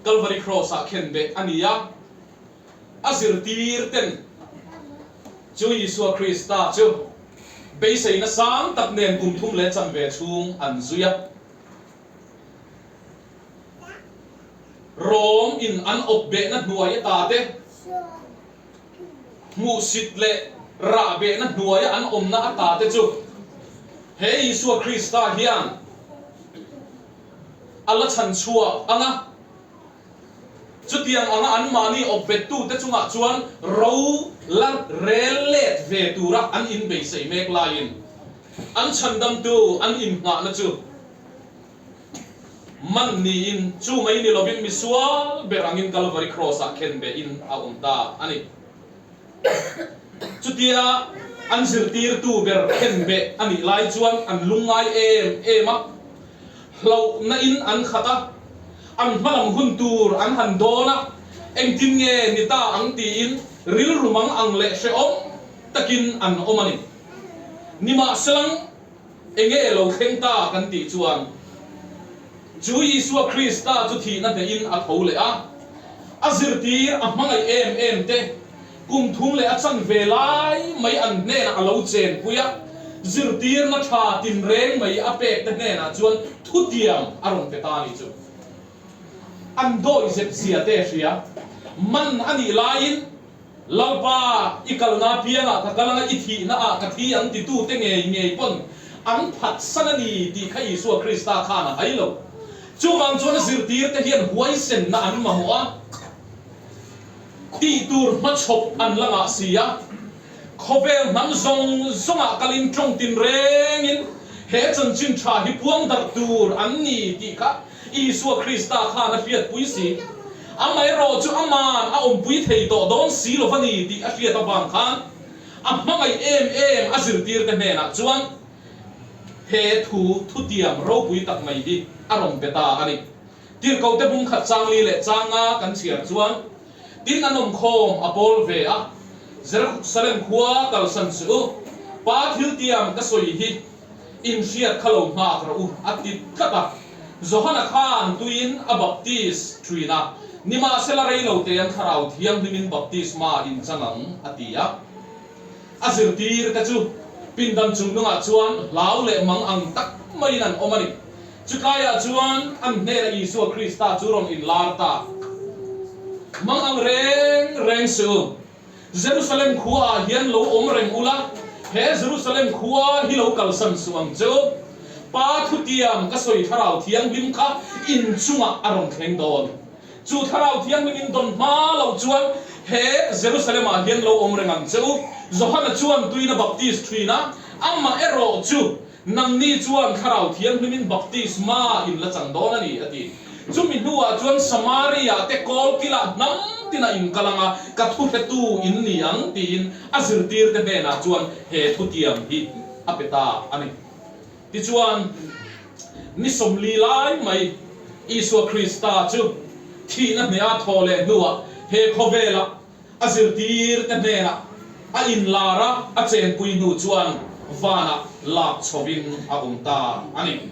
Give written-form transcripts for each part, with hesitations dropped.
Kalvari Kraws-ah khenbeh a ni a. A zirtirten chu Isua Krista chu beiseina sang tak nen kum thum leh chanve chhung an zui a. Rom in an awp behna hnuai ata te, hmuhsit leh rah behna hnuaia an awmna ata te chu he Isua Krista hian a la chhan chhuak ang a. Chutiang anga anmahni awpbettute chungah chuan ro la rel let ve tura an inbeisei mek laiin an chhandamtu an innghahna chu man niin chu mai ni lovin misual ber angin Kalvari Kraws-ah khenbehin a awm ta a ni. Chutia an zirtirtu ber khenbeh a nih lai chuan an lungngai em em a, hlauhna in an khat a, an hmalam hun tur an han dawn a, engtin nge ni ta ang tiin rilru mang ang leh hrehawm takin an awm a ni. Nimahselang enge lo thleng ta kan tih chuan chu Isua Krista chu thihna hnehin a tho leh a, a zirtir a hmangaih em em te kum thum leh a chan ve lai mai an hnenah a lo chenpui a, zirtirna tha tinreng mai a pek te hnenah chuan thutiam a rawn pe ta a nih chu. An dawihzep zia te hria man a nih laiin Lalpa, i kalna piangah ka kal anga i thihna ah ka thi ang titute ngei ngei pawn an phatsan a ni tih kha Isua Krista khan a hai lo. Chuvang chuan a zirtirte hian huaisenna an mamawh a, tih tur hmachhawp an la ngah si a. Khawvel hnam zawng zawngah kalin tawng tinrengin he chanchin tha hi puang darh tur an ni tih kha Isua Krista khan a hriatpui si. Amaherawh chu aman a awmpui thei tawh dawn si lo va ni tih a hriat avang khan a hmangaih em em a zirtirte hnenah chuan he thu thutiam ropui tak mai hi a rawn pe ta a ni. Tirhkohte bungkhat changli leh changa kan chhiar chuan tin an awmkhawm a pawl ve a, Jerusalem khua kalsan suh u, Pa thiltiam ka sawi hi inhriat kha lo nghak rawh u, a ti tlat a. Johana khan tuiin a baptis thin a, nimahsela reilo te an Thlarau Thianghlimin baptisma in chang ang, a ti a. A zirtir te chu pindan chungnungah chuan hlau leh mang ang tak maiin an awm a ni. Chutlaiah chuan an hnenah Isua Krista chu rawn inlar ta. Mang ang reng reng suh u. Jerusalem khuaah hian lo awm reng ula, he Jerusalem khua hi lo kalsan suh ang che u. Pa thutiam ka sawi Thlarau Thianghlim kha in chungah a rawn thleng dawn. Chu Thlarau Thianghlim in dawn hma lo chuan he Jerusalem ah hian lo awm reng ang che u. Johana chuan tuina baptis thin a, amah erawh chu Nangni chuan Thlarau Thianghlimin baptisma in la chang dawn a ni, a ti. Chumi hnuah chuan Samaria te kawl kilah hnam tinah in kal ang a, ka thuhretu in ni ang, tiin a zirtirte hnenah chuan he thutiam hi a pe ta a ni. Tichuan, ni sawmli lai mai Isua Krista chu thihna hneha thaw leh hnuah he khawvelah A zirtirte hnenah a inlar a, a chenpui hnu chuan vanah lak chhovin a awm ta a ni.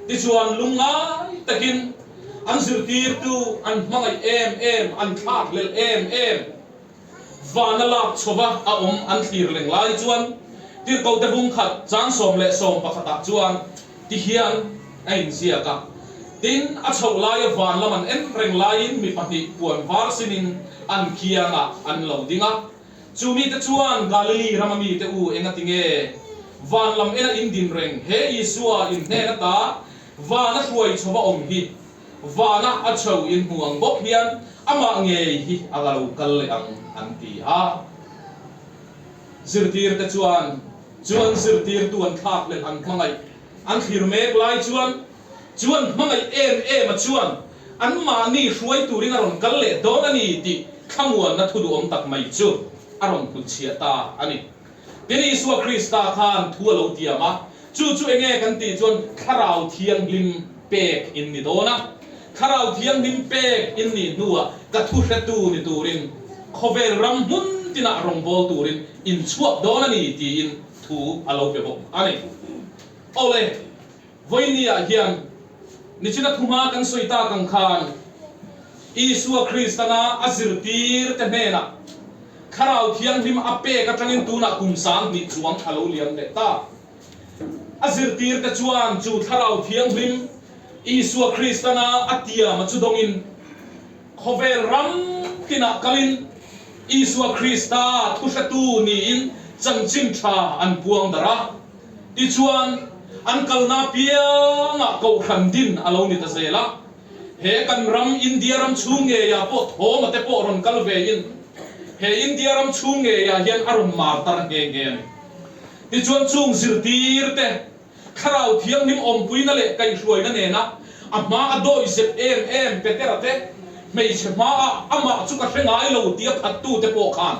Tichuan lungngai takin an zirtirtu an hmangaih em em, an thlakhlelh em em, vana lak chhova a awm an thlir leng lai chuan Tirhkohte bungkhat chang 11 ah chuan Ti hian a inziak a. Tin, a chhoh laia van lam an en reng laiin mi pahnih puan var sinin an kiangah an lo ding a. Chu mite chuan, Galili rama mite u, engati nge van lam ena in din reng? He Isua in hnen ata vana hruai chhova awm hi vana a chho in hmu ang bawk hian amah ngei hi a la lo kal leh ang, an ti a. Zirtirte chuan Chu an zirtirtu an thlak leh an hmangaih an thlir mek lai chuan chu an hmangaih em em a chuan anmahni hruai turin a rawn kal leh dawn a ni tih thlamuanna thu duhawm tak mai chu a rawn hnutchhiah ta a ni. Tin, Isua Krista khan thu a lo tiam a, chu chu enge kan tih chuan Thlarau Thianghlim pek in ni dawn a, Thlarau Thianghlim pek in nih hnuah ka thuhretu ni turin khawvel ram hmun tinah rawngbâwl turin in chhuak dawn a ni tiin thu a lo pe bawk a ni. Awle, vawinia hian nichina thu hma kan sawi tak ang khan. Isua Kristana a zirtirte hnenah Thlarau Thianghlim a pek atangin tunah kum 2000 chuang a lo liam leh ta. A zirtirte chuan chu Thlarau Thianghlim Isua Kristana a tiam a chu dawngin khawvel ram tinah kalin Isua Krista thuhretu niin chanchin tha an puang darh a. Tichuan, an kalna piangah kohhran din a lo ni ta zel a. He kan ram India ram chhung ngeiah pawh thawma te pawh rawn kal vein he India ram chhung ngeiah hian a rawn mar tar nghe nghe a ni. Tichuan chung zirtir te Thlarau Thianghlim awmpuina leh kaihhruaina nena a hma a dawi zep em em Petera te hmeichhe hmaah amah chu ka hre ngai lo tia phattu te pawh khan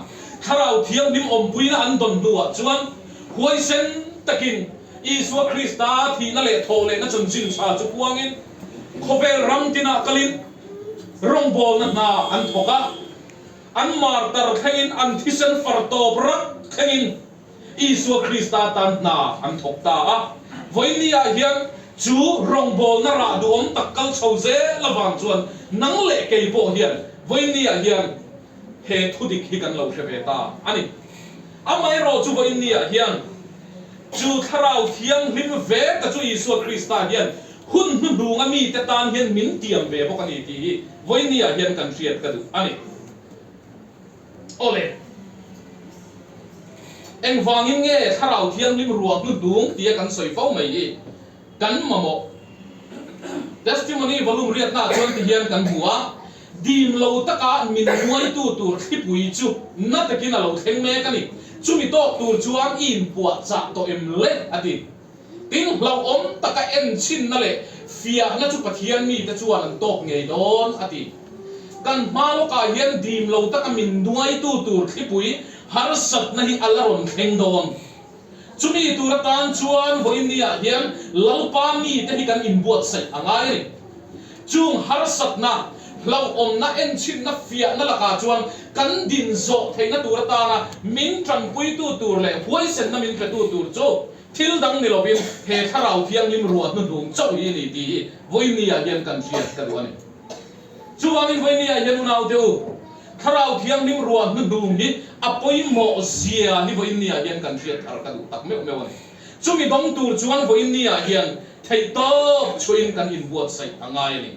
Thlarau Thianghlim awmpuina an dawn hnuah chuan huaisen takin Isua Krista thihna leh thawhlehna chanchin tha chu puangin khawvel ram tinah kalin rawngbawlna hna an thawk a, an martar thlengin an thisen far tawp rak thlengin Isua Krista tan hna an thawk ta a. Vawinia hian chu rawngbawlna rah duhawm tak kal chho zel avang chuan nang leh kei pawh hian vawinia hian he thudik hi kan lo hre ve ta a ni. Amaherawh chu vawinia hian Chu Thlarau Thianghlim ve ta chu Isua Krista hian hun hnuhnunga mite tan hian min tiam ve bawk a ni tih hi vawinia hian kan hriat ka duh a ni. Awle. Engvangin nge Thlarau Thianghlim ruah hnuhnung tia kan sawi fo mai hi kan mamawh? Testimony volume riatnaah chuan ti hian kan hmu a, Dim lo taka min nuaitu tur thlipui chu na takin a lo thleng mek a ni. Chumi tawk tur chuan i inpuah chah tawh em le? a ti. Tin, hlauhawm taka enchhinna leh fiahna chu Pathian mite chuan an tawk ngei dawn, a ti. Kan hma lawkah hian dim lo taka min nuaitu tur thlipui harsatna hi a la rawn thleng dawn. Chumi tur atan chuan vawiinniah hian Lalpa mite hi kan inbuatsaih a ngai a ni. Chung harsatna, hlauhawmna, enchhinna, fiahna lakah chuan kan din zawh theihna tur atana min tanpuitu tur leh huaisenna min petu tur chu thil dang ni lovin he Thlarau Thianghlim ruah hnuhnung chauh hi a ni tih hi vawiinniah hian kan hriat ka duh a ni. Chuvangin vawinia hian unaute u, Thlarau Thianghlim ruah hnuhnung hi a pawimawh zia hi vawinia hian kan hriat thar ka duh tak meuh meuh a ni. Chumi dawng tur chuan vawinia hian theihtawp chhuahin kan inbuatsaih a ngai a ni.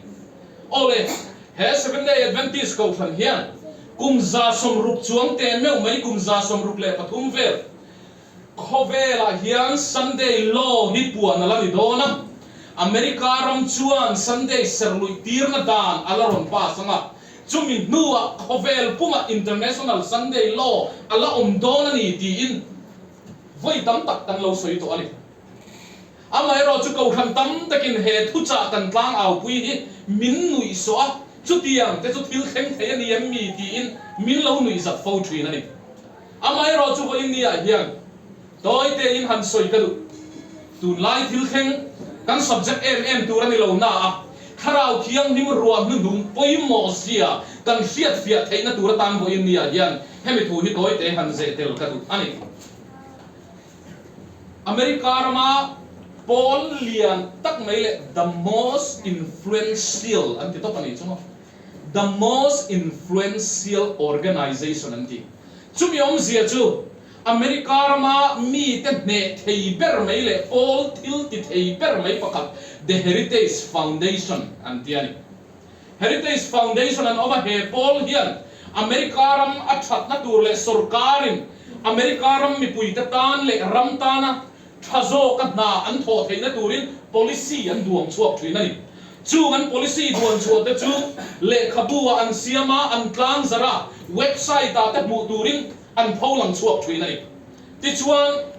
Awle, he Seventh Day Adventist Kohhran hian kum 160 chuang te meuh mai kum 163 vel Khawvelah hian Sunday Law hi puan a la ni dawn a, America ram chuan Sunday serhluih tirna dan a la rawn pass ang a, chumi hnuah khawvel pumah International Sunday Law a la awm dawn a ni tiin vawi tam tak kan lo sawi tawh a ni. Amaherawh chu kohhran tam takin he thuchah kan tlang aupui hi min nuihsawh a, chutiang te chu thil thleng thei a ni em mi tiin min lo nuihzat fo thin a ni. Amaherawh chu vawiin niah hian tawi tein han sawi ka duh. Tunlai thil thleng kan subject em em tur a ni lo na a, Thlarau Thianghlim ruah hnuhnung pawimawh zia kan hriatfiah theihna tur atan vawiin niah hian hemi thu hi tawi te han zeh tel ka duh a ni. America rama pawl lian tak mai leh the most influential an ti tawp a nih chu maw? The most influential organization an ti. Chumi awmzia chu America rama mite hneh thei ber mai leh pawl thil ti thei ber mai pakhat The Heritage Foundation an ti a ni. Heritage Foundation an awm a, he pawl hian America ram a thatna tur leh sorkarin America ram mipuite tan leh ram tana Tha zawka hna an thawh theihna turin policy an duang chhuak thin a ni. Chung an policy duan chhuah te chu lehkhabu ah an siam a, an tlang zarh a, website ah te hmuh turin an pho lang chhuak thin a ni. Tichuan,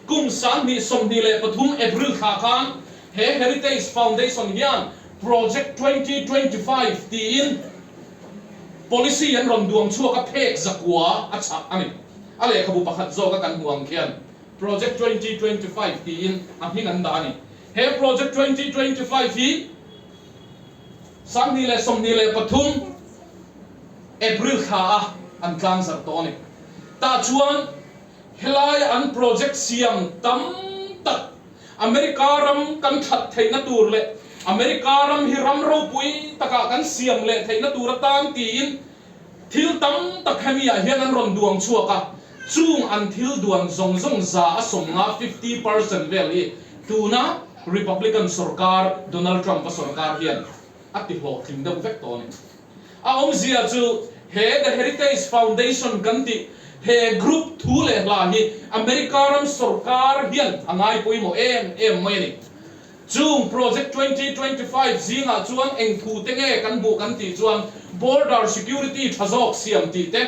kum 2023 April thla khan he Heritage Foundation hian Project 2025 tiin policy an rawn duang chhuak a, phek zakua a chah a ni. A lehkhabu pakhat zawka kan hmuh ang khian Project 2025 tiin a hming an dah a ni. He Project 2025 hi 2023 April thla a an tlang zarh tawh a ni. Tah chuan helaia an project siam tam tak America ram kan that theihna tur leh America ram hi ram ropui takah kan siam leh theihna tur atan tiin thil tam tak hemi ah hian an rawn duang chhuak a, chung an thil duan zawng zawng 150, 50%, vel hi tuna Republican sorkar Donald Trump-a sorkar hian a ti hlawhtling deuh vek tawh a ni. A awmzia chu he The Heritage Foundation kan tih he group thu leh hla hi America ram sorkar hian a ngai pawimawh em em mai a ni. Chung Project 2025 zingah chuan eng thu te nge kan hmuh kan tih chuan Border Security tha zawk siam tih te,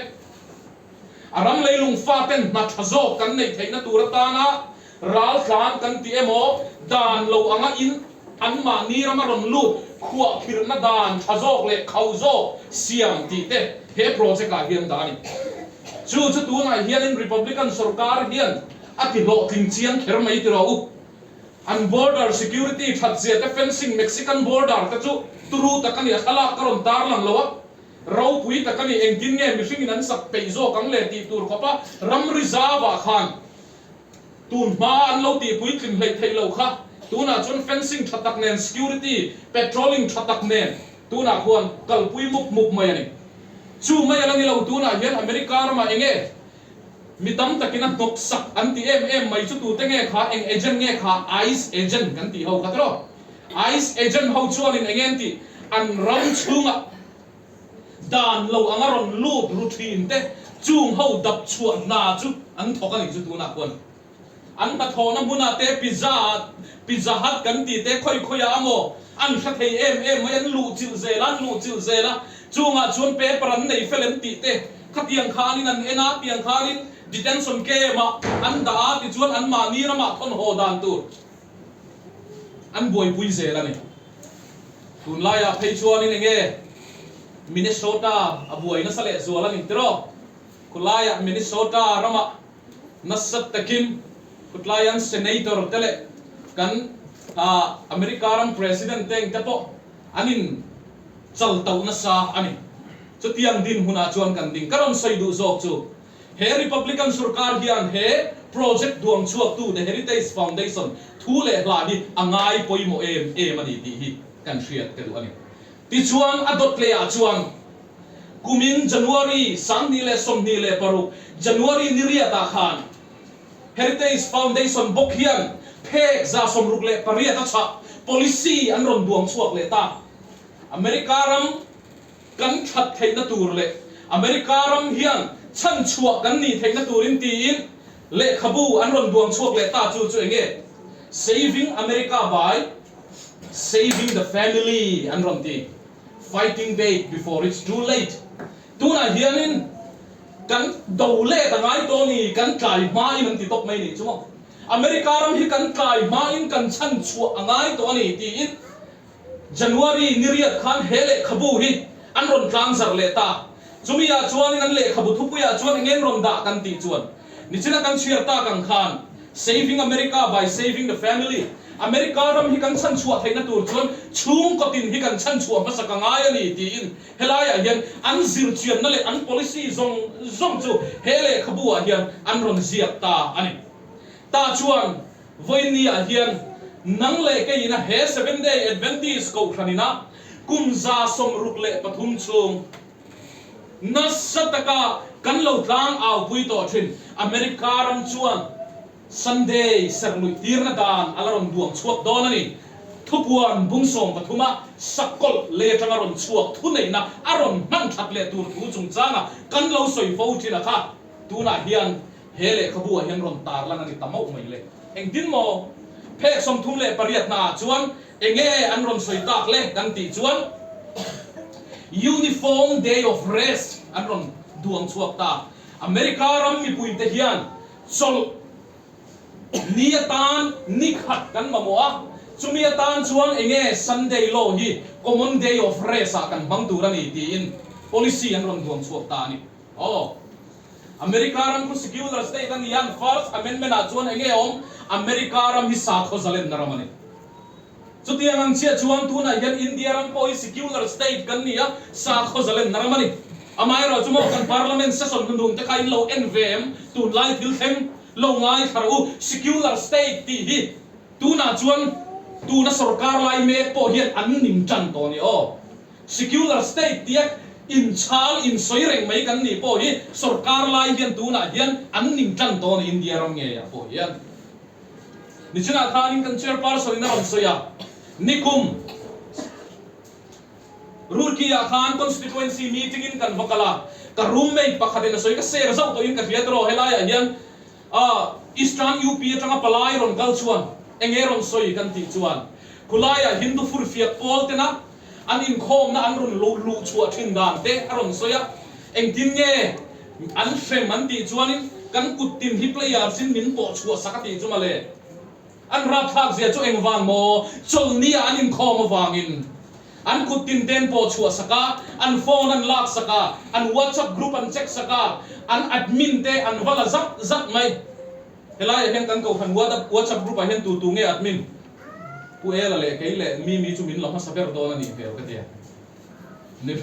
a ram leilung faten hna tha zawk kan neih theihna tur atana ral tlan kan ti emaw dan lo anga in anmahni rama rawn lut khuah khirhna dan tha zawk leh khauh zawk siam tih te he project ah hian dah a ni. Chu chu tunah hianin Republican sorkar hian a ti hlawhtling chiang kher mai tiraw u. An border security that zia te fencing Mexican border te chu turu tak a ni, a thlalak ka rawn tarlang lo a, ropui tak a ni, engtin nge mihring in an sak peih zawk ang le tih tur khawp a ramri zau ah khan tun hma an lo tih puitling hleih theih loh kha tunah chuan fencing tha tak nen security patrolling tha tak nen tunah khuan kalpui mup mup mai a ni. Chu mai a la ni lo tunah hian America ramah enge Mi tam takin a hnawk sak an ti em em mai chu tute nge kha, eng agent nge kha, ice agent kan tih ho kha tiraw? Ice agent ho chuanin enge an tih? An ram chhungah dan lo anga rawn lut ru thin te chung ho dap chhuah hna chu an thawk a nih chu tunah khuan. An hnathawhna hmunah te pizza ah Pizza Hut kan tih te khawi khawiah a maw an hre thei em em mai, an luh chilh zel a, an luh chilh zel a, chungah chuan paper an nei fel em tih te khatiang khanin an en a, tiang khanin detention camp ah an dah a tichuan anmahni ramah thawn haw dan tur an buaipui zel a ni. Tunlaiah phei chuanin enge Minnesota a buai nasa lehzual a ni tiraw? Khulaiah Minnesota ramah Nasa takin khutlaian Senator te leh kan America ram President te engte pawh an in chal tauh nasa a ni. Chutiang dinhmunah chuan kan ding. Ka rawn sawi duh zawk chu he Republican sorkar hian he project duang chhuaktu The Heritage Foundation thu leh hla hi a ngai pawimawh em em a ni tih hi kan hriat ka duh a ni. Tichuan a dawt lehah chuan Kumin January 2026, January ni riatah khan Heritage Foundation bawk hian phek 68 a chhah policy an rawn duang chhuak leh ta. America ram kan that theihna tur leh America ram hian chhanchhuah kan nih theihna turin tiin lehkhabu an rawn duang chhuak leh ta chu chu enge Saving America by Saving the Family an rawn ti. Fighting back before it's too late. Tunah hianin kan do let a ngai tawh ni, kan tlai hmain an ti tawp mai nih chu maw. America ram hi kan tlai hmain kan chhan chhuah a ngai tawh a ni tiin January ni riat khan he lehkhabu hi an rawn tlang zarh leh ta. Chumi ah chuanin an lehkhabu thupuiah chuan eng nge an rawn dah kan tih chuan nichina kan chhiar tak ang khan Saving America by Saving the Family, America ram hi kan chhanchhuah theihna tur chuan chhungkaw tin hi kan chhanchhuah hmasa ka ngai a ni tiin helaiah hian an zirchianna leh an policy zawng zawng chu he lehkhabu ah hian an rawn ziak ta a ni. Tah chuan vawiinniah hian nang leh keiin a he Seventh Day Adventist kohhran ina kum 63 chhung Nasa taka kan lo tlang aupui tawh thin. America ram chuan Sunday serh luih tirna dan a la rawn duang chhuak dawn a ni. Thupuan bung 13 a sakawlh lei atanga rawn chhuak thuneihna a rawn hman that leh tur thu chungchanga kan lo sawi fo thin a kha tunah hian He lehkhabu ah hian rawn tarlan a ni ta mauh mai le. Engtin maw? Phek 38 na ah chuan enge an rawn sawi tak le kan tih chuan Uniform Day of Rest an rawn duang chhuak ta. America ram mipui te hian chawlh ni atan ni khat kan mamawh a, chumi atan chuan enge Sunday law hi Common Day of Rest ah kan hmang tur a ni tiin policy an rawn duang chhuak ta a ni. Aw. America ram khu secular state a ni a, First Amendment ah chuan enge awm? America ram hi sakhaw zalenna ram a ni. Chutiang ang chiah chuan tunah hian India ram pawh hi secular state kan ni a, sakhaw zalenna ram a ni. Amaherawh chu maw kan parliament session hnunung te kha in lo en ve em? Tunlai thil thleng lo ngaithla rawh u, secular state tih hi tunah chuan. Tuna sorkar lai mek pawh hian an ning tan tawh a ni aw. Secular state tia inchhal insawi reng mai kan nih pawh hi sorkar lai hian tunah hian an ning tan tawh a ni India ram ngeiah pawh hian. Nichinah khanin kan chairperson in a rawn sawi a, nikum Roorkee-ah khan constituency meeting in kan va kal a, ka roommate pakhatin a sawi ka share zauh tawhin ka hria tawh helaiah hian A, Eastern UP atanga palai rawn kal chuan enge rawn sawi kan tih chuan khulaiah Hindu furfiak pawl tena an inkhawmna an rawn luh chhuah thin dan te a rawn sawi a, engtin nge an hrem an tih chuanin kan kut tin hi players in min pawh chhuah sak a tih chu mawle. An rapthlak zia chu engvang maw? Chawlhni ah an inkhawm avangin an kut tin ten pawh chhuah sak a, an phone an lak sak a, an WhatsApp group an check sak a, an admin te an va la zat zat mai. Helaiah hian kan kohhran WhatsApp group ah hian tu tu nge admin? Pu Ela leh kei leh Mimi chu min la hmasa ber dawn a nih hmel ka tia. Ni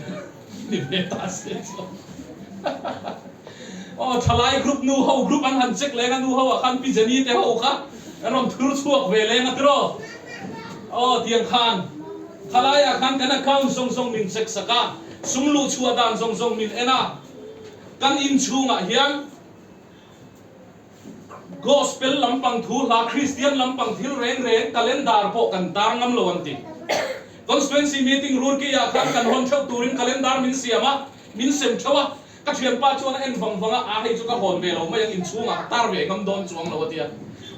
ni ve ta se chu. Aw thalai group nu ho group an han check leng a nu ho ah khan Pi Jenny te ho kha an rawn thur chhuak ve leng a tiraw. Aw tiang khan thalai ah khan kan account zawng zawng min check sak a, sum luh chhuah dan zawng zawng min en a, kan inchhung ah hian Gospel lampang thu hla Kristian lampang thil reng reng calendar pawh kan tar ngam lo an ti. Constituency meeting Roorkee ah khan kan hawn theuh turin calendar min siam a, min sem theuh a, ka thianpa chuan a en vang vang a, aa hei chu ka hawn ve lo mai ang inchhungah ka tar ve ngam dawn chuang lo a ti a.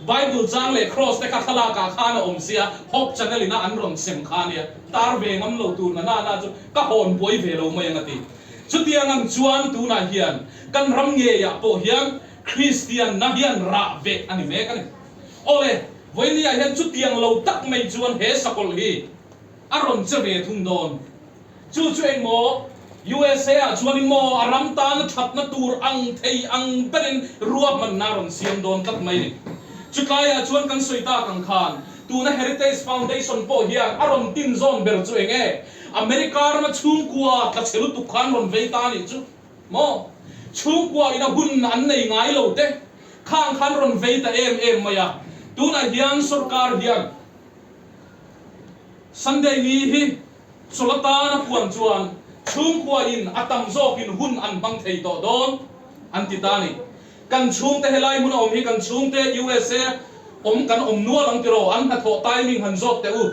Bible chang leh cross te kha thlalak ah khan a awm sia, Hope Channel in a an rawn sem kha ania, tar ve ngam lo tur na na na chu ka hawn buai ve lo mai ang a ti. Chutiang ang chuan tunah hian kan ram ngeiah pawh hian Kristianna hian rah beh a ni mek a ni. Awle, vawinia hian chutiang lo tak mai chuan he sakawlh hi a rawn che ve thung dawn. Chu chu engmaw USA ah chuanin maw a ram tana thatna tur ang thei ang berin ruahmanna a rawn siam dawn tlat mai a ni. Chutlaiah chuan kan sawi tak ang khan tuna Heritage Foundation pawh hian a rawn tin zawn ber chu eng nge? America rama chhungkua tla chhe lutuk khan rawn vei ta a nih chu. Maw? Chhungkua ina hun an nei ngai lo te khang khan rawn vei ta em em mai a. Tunah hian sorkar hian Sunday ni hi chawlh atan a puan chuan chhungkua in a tam zawkin hun an hmang thei tawh dawn an ti ta a ni. Kan chhungte helai hmun a awm hi kan chhungte USA awm kan awm nual ang tiraw an hnathawh timing han zawt teh u.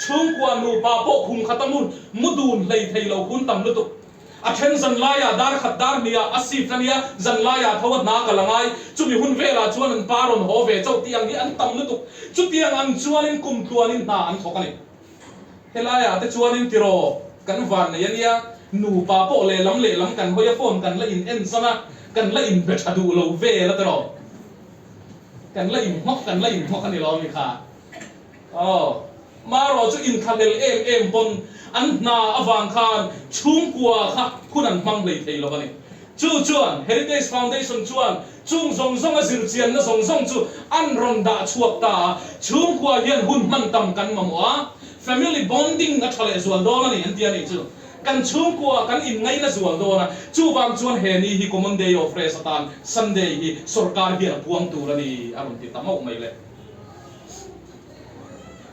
Chhungkua nupa pawh khum khata mu mu dun hlei thei lo hun tam lutuk. A then zan laiah dar khat dar hniah a shift a nia, zan laiah tho a hna kal a ngai. Chumi hun velah chuan an pa rawn haw ve chauh tih ang hi an tam lutuk. Chutiang ang chuanin kum tluanin hna an thawk a ni. Helaiah te chuanin tiraw kan van nei a nia, nupa pawh lehlam lehlam kan hawi a phone kan la in en zan a, kan la in be tha duh lo vel a tiraw. Kan la in nghawk kan la in nghawk a ni lo ami kha. Aw, marawh chu inthlahlel em em pawn an hna avang khan chhungkua kha hun an hmang hlei thei lo a ni. Chu chuan Heritage Foundation chuan chung zawng zawnga zirchianna zawng zawng chu an rawn dah chhuak ta a, chhungkua hian hun hman tam kan mamawh a, family bonding a tha leh zual dawn a ni an ti a nih chu. Kan chhungkua kan inngaina zual dawn a, chuvang chuan he ni hi Common Day of Rest atan Sunday hi sorkar hian a puang tur a ni a rawn ti ta mauh mai le.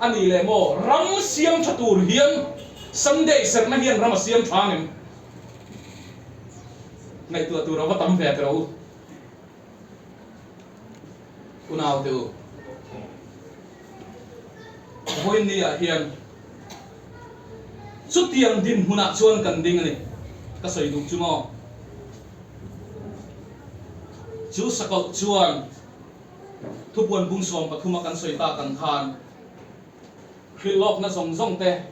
A nih leh maw, ram siam tha tur hian Sunday serhna hian ram a siam tha ang em? Ngaihtuah tur a va tam ve teh rawh u. Unau te u, vawiin ah hian chutiang dinhmunah chuan kan ding a ni. Ka sawi duh chu maw? Chu sakawlh chuan Thupuan bung 13 a kan sawi tak ang khan hrilhlawkna zawng zawng te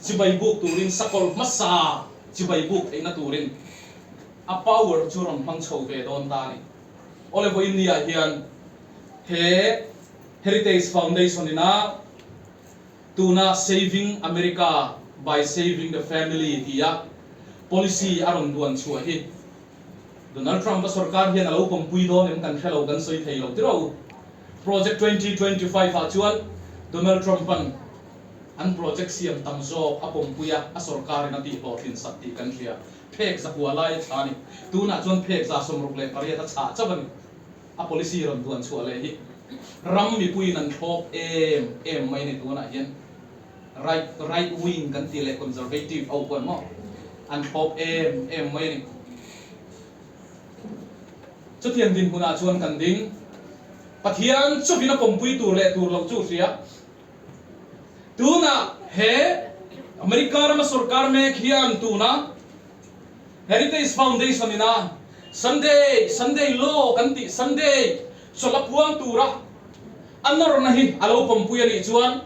chibai buk turin sakawlh hmasa chibai buk theihna turin a power chu rawn hmang chho ve dawn ta a ni. Awle vawiin ni ah hian he Heritage Foundation ina tuna Saving America by Saving the Family tia policy a rawn duan chhuah hi Donald Trump-a sorkar hian a lo pawmpui dawn em kan hre lo, kan sawi thei lo tiraw u. Project 2025 ah chuan Donald Trump-a'n an project siam tam zawk a pawmpui a, a sorkarin a tihhlawhtlin sak tih kan hria. Phek zakua lai a chha a ni. Tunah chuan phek 68 a chhah chauh a ni. A policy rawn duan chhuah leh hi. Ram mipuiin an thlawp em em mai a ni tunah hian. Right right wing kan tih leh conservative ho pawh an maw an thlawp em em mai a ni. Chutiang dinhmunah chuan kan ding. Pathian chuvin a pawmpui tur leh tur loh chu hria. Tunah he America rama sorkar mek hian tuna Heritage Foundation ina Sunday Sunday Law kan tih Sunday chawlh a puang tura a nawrna hi a lo pawmpui a nih chuan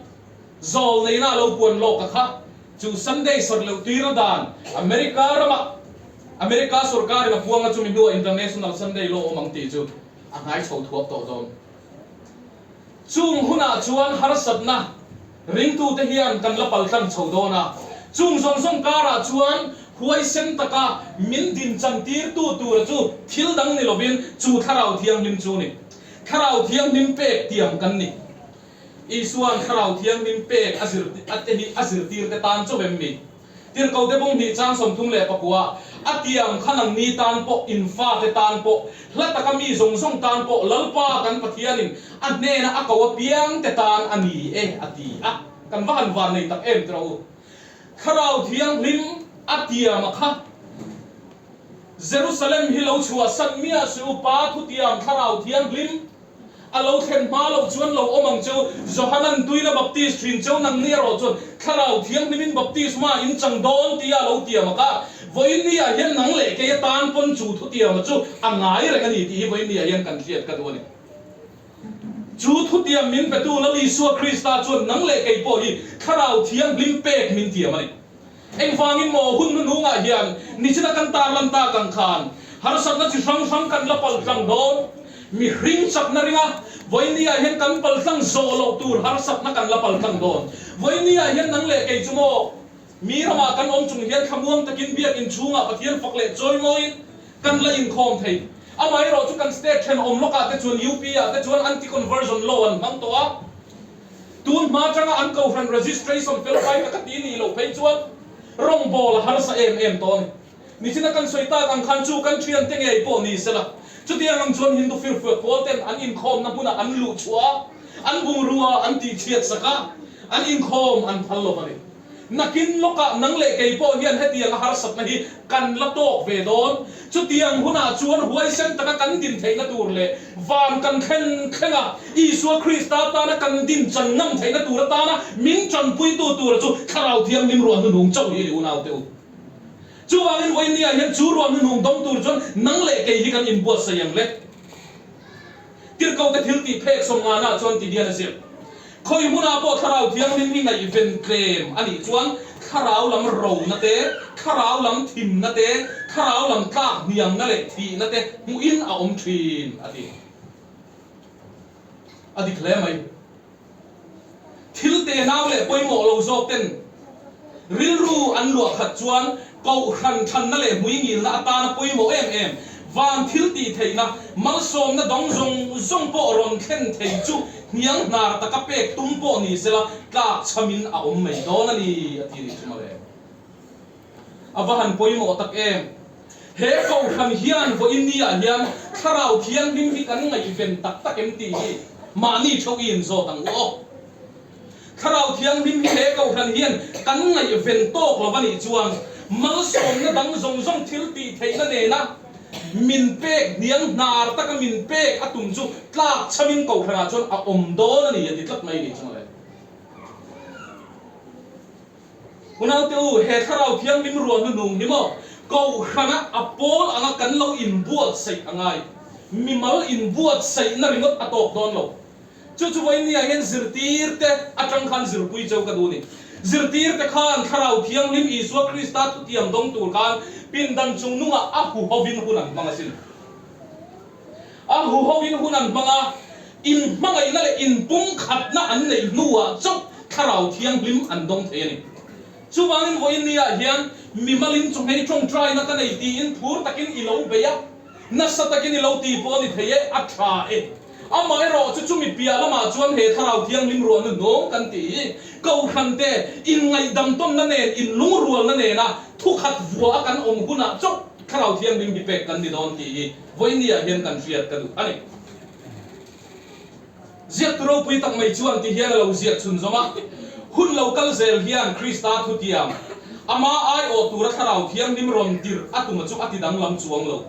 zawl neihna a lo puan lawk a kha chu Sunday sawt loh tirna dan America rama America sorkarin a puang a chumi hnuah International Sunday Law awm ang tih chu a hnai chho thuak tawh dawn. Chung hunah chuan harsatna ringtute hian kan la paltlang chho dawn a, chung zawng zawng karah chuan huaisen taka min dinchan tirtu tura chu thil dang ni lovin chu Thlarau Thianghlim chu ni. Thlarau Thianghlim pek tiam kan ni. Isua'n Thlarau Thianghlim pek a zir a te hi a zirtirte tan chauh em ni? Tirhkote bung hnih chang 34, A tiang kha nangni tan pawh, in fate tan pawh, hla taka mi zawng zawng tan pawh Lalpa kan Pathianin a hnena a ko apiangte tan a ni e, a ti a. Kan va han van nei tak em tiraw u. Thlarau Thianghlim a tiama kha Jerusalem hi lo chhuahsan miah suh u, Pa thutiam Thlarau Thianghlim A lo thlen hma loh chuan lo awm ang cheu, Johanan tuina baptis thin cheu nangni erawh chuan Thlarau Thianghlimin baptisma in chang dawn tia a lo tiam a ka. Vawiinni ah hian nang leh kei atan pawn chu thutiama chu a ngai reng a ni tih hi vawiinni ah hian kan hriat ka duh a ni. Chu thutiam min petu Lal Isua Krista chuan nang leh kei pawh hi Thlarau Thianghlim pek min tiam a ni. Engvangin maw hun hnuhnungah hian nichina kan tarlan tak ang khan harsatna chi hrang hrang kan la paltlang dawn? Mihring chakna ringa vawinia hian kan paltlang zawh loh tur harsatna kan la paltlang dawn. Vawinia hian nang leh kei chu maw mi ramah kan awm chung hian thlamuang takin biakinn chhungah Pathian fak leh chawimawiin kan la inkhawm thei. Amaherawh chu kan state thenawm lawkah te chuan UP ah te chuan anti-conversion law an hmang tawh a. Tun hma atanga an kohhran registration fel fai taka ti nih loh phei chuan rawngbawl a harsa em em tawh a ni. Nichina kan sawi tak ang khan chu kan thiante ngei pawh ni sela, chutiang ang chuan Hindu firfuak pawl ten an inkhawmna hmunah an luh chhuah a, an bungrua an tihchhiat sak a, an inkhawm an phal lo a ni. Nakin lawkah nang leh kei pawh hian hetiang a harsatna hi kan la tawk ve dawn. Chutiang hunah chuan huaisen taka kan din theihna tur leh van kan thlen thlenga Isua Krista tana kan din chan ngam theihna tur atana min tanpuitu tura chu Thlarau Thianghlim ruah hnuhnung chauh hi a ni unaute u. Chuvangin vawinia hian chu ruah hnuhnung dawng tur chuan nang leh kei hi kan inbuatsaih ang le. Tirhkote thil tih phek sawmngana chuan ti hian a zir. Khawi hmunah pawh Thlarau Thianghlim hi ngaihven tlem a nih chuan Thlarau lam rona te, Thlarau lam thimna te, Thlarau lam tlak hniamna leh thihna te hmuhin a awm thin, a ti. A dik hle mai. Thil tenau leh pawimawh lo zawk ten rilru an luah khat chuan kohhran thanna leh hmuingilna atana pawimawh em em van thil tih theihna malsawmna dawng zawng zawng pawh rawn thlen thei chu hniang hnar taka pek tum pawh ni sela tlak chhamin a awm mai dawn a ni a ti nih chu mawle. A va han pawimawh tak em! He kohhran hian vawiinniah hian Thlarau Thianghlim hi kan ngaihven tak tak em tih hi mahni theuh i inzawt ang u aw. Thlarau Thianghlim hi he kohhran hian kan ngaihven tawk lo a nih chuan malsawmna dang zawng zawng thil tih theihna nena min pek hniang hnar taka min pek a tum chu tlak chhamin kohhranah chuan a awm dawn a ni a ti tlat mai nih chu mawle. Unaute u, he Thlarau Thianghlim ruah hnuhnung hi maw Kohhrana a pawl anga kan lo inbuatsaih a ngai. Mimal inbuatsaihna ringawt a tawk dawn lo. Chu chu vawinia hian zirtirte atang khan zirpui cheu ka duh a ni. Zirtirte khan Thlarau Thianghlim Isua Krista thutiam dawng tur khan pindan chungnungah a huhovin hun an hmang asin. A huhovin hun an hmang a, inhmangaihna leh inpumkhatna an neih hnuah chauh Thlarau Thianghlim an dawng thei a ni. Chuvangin vawiinniah hian mimalin chawhmei tawngtaina ka nei tiin phur takin i lo bei a, nasa takin i lo ti pawh a ni thei e, a tha e. Amaherawh chu chumi piah lamah chuan he Thlarau Thianghlim ruahna hnawng kan tih hi Kohhrante inngaihdam tawnna nen inlungrualna nena thukhat vua a kan awm hunah chauh Thlarau Thianghlim hi pek kan ni dawn tih hi Vawinia hian kan hriat ka duh a ni. Ziaktu ropui tak mai chuan ti hian a lo ziak chhunzawm a, Hun lo kal zel hian Krista thutiam, ama aiawh tura Thlarau Thianghlim rawn tirh a tuma chu a ti danglam chuang lo.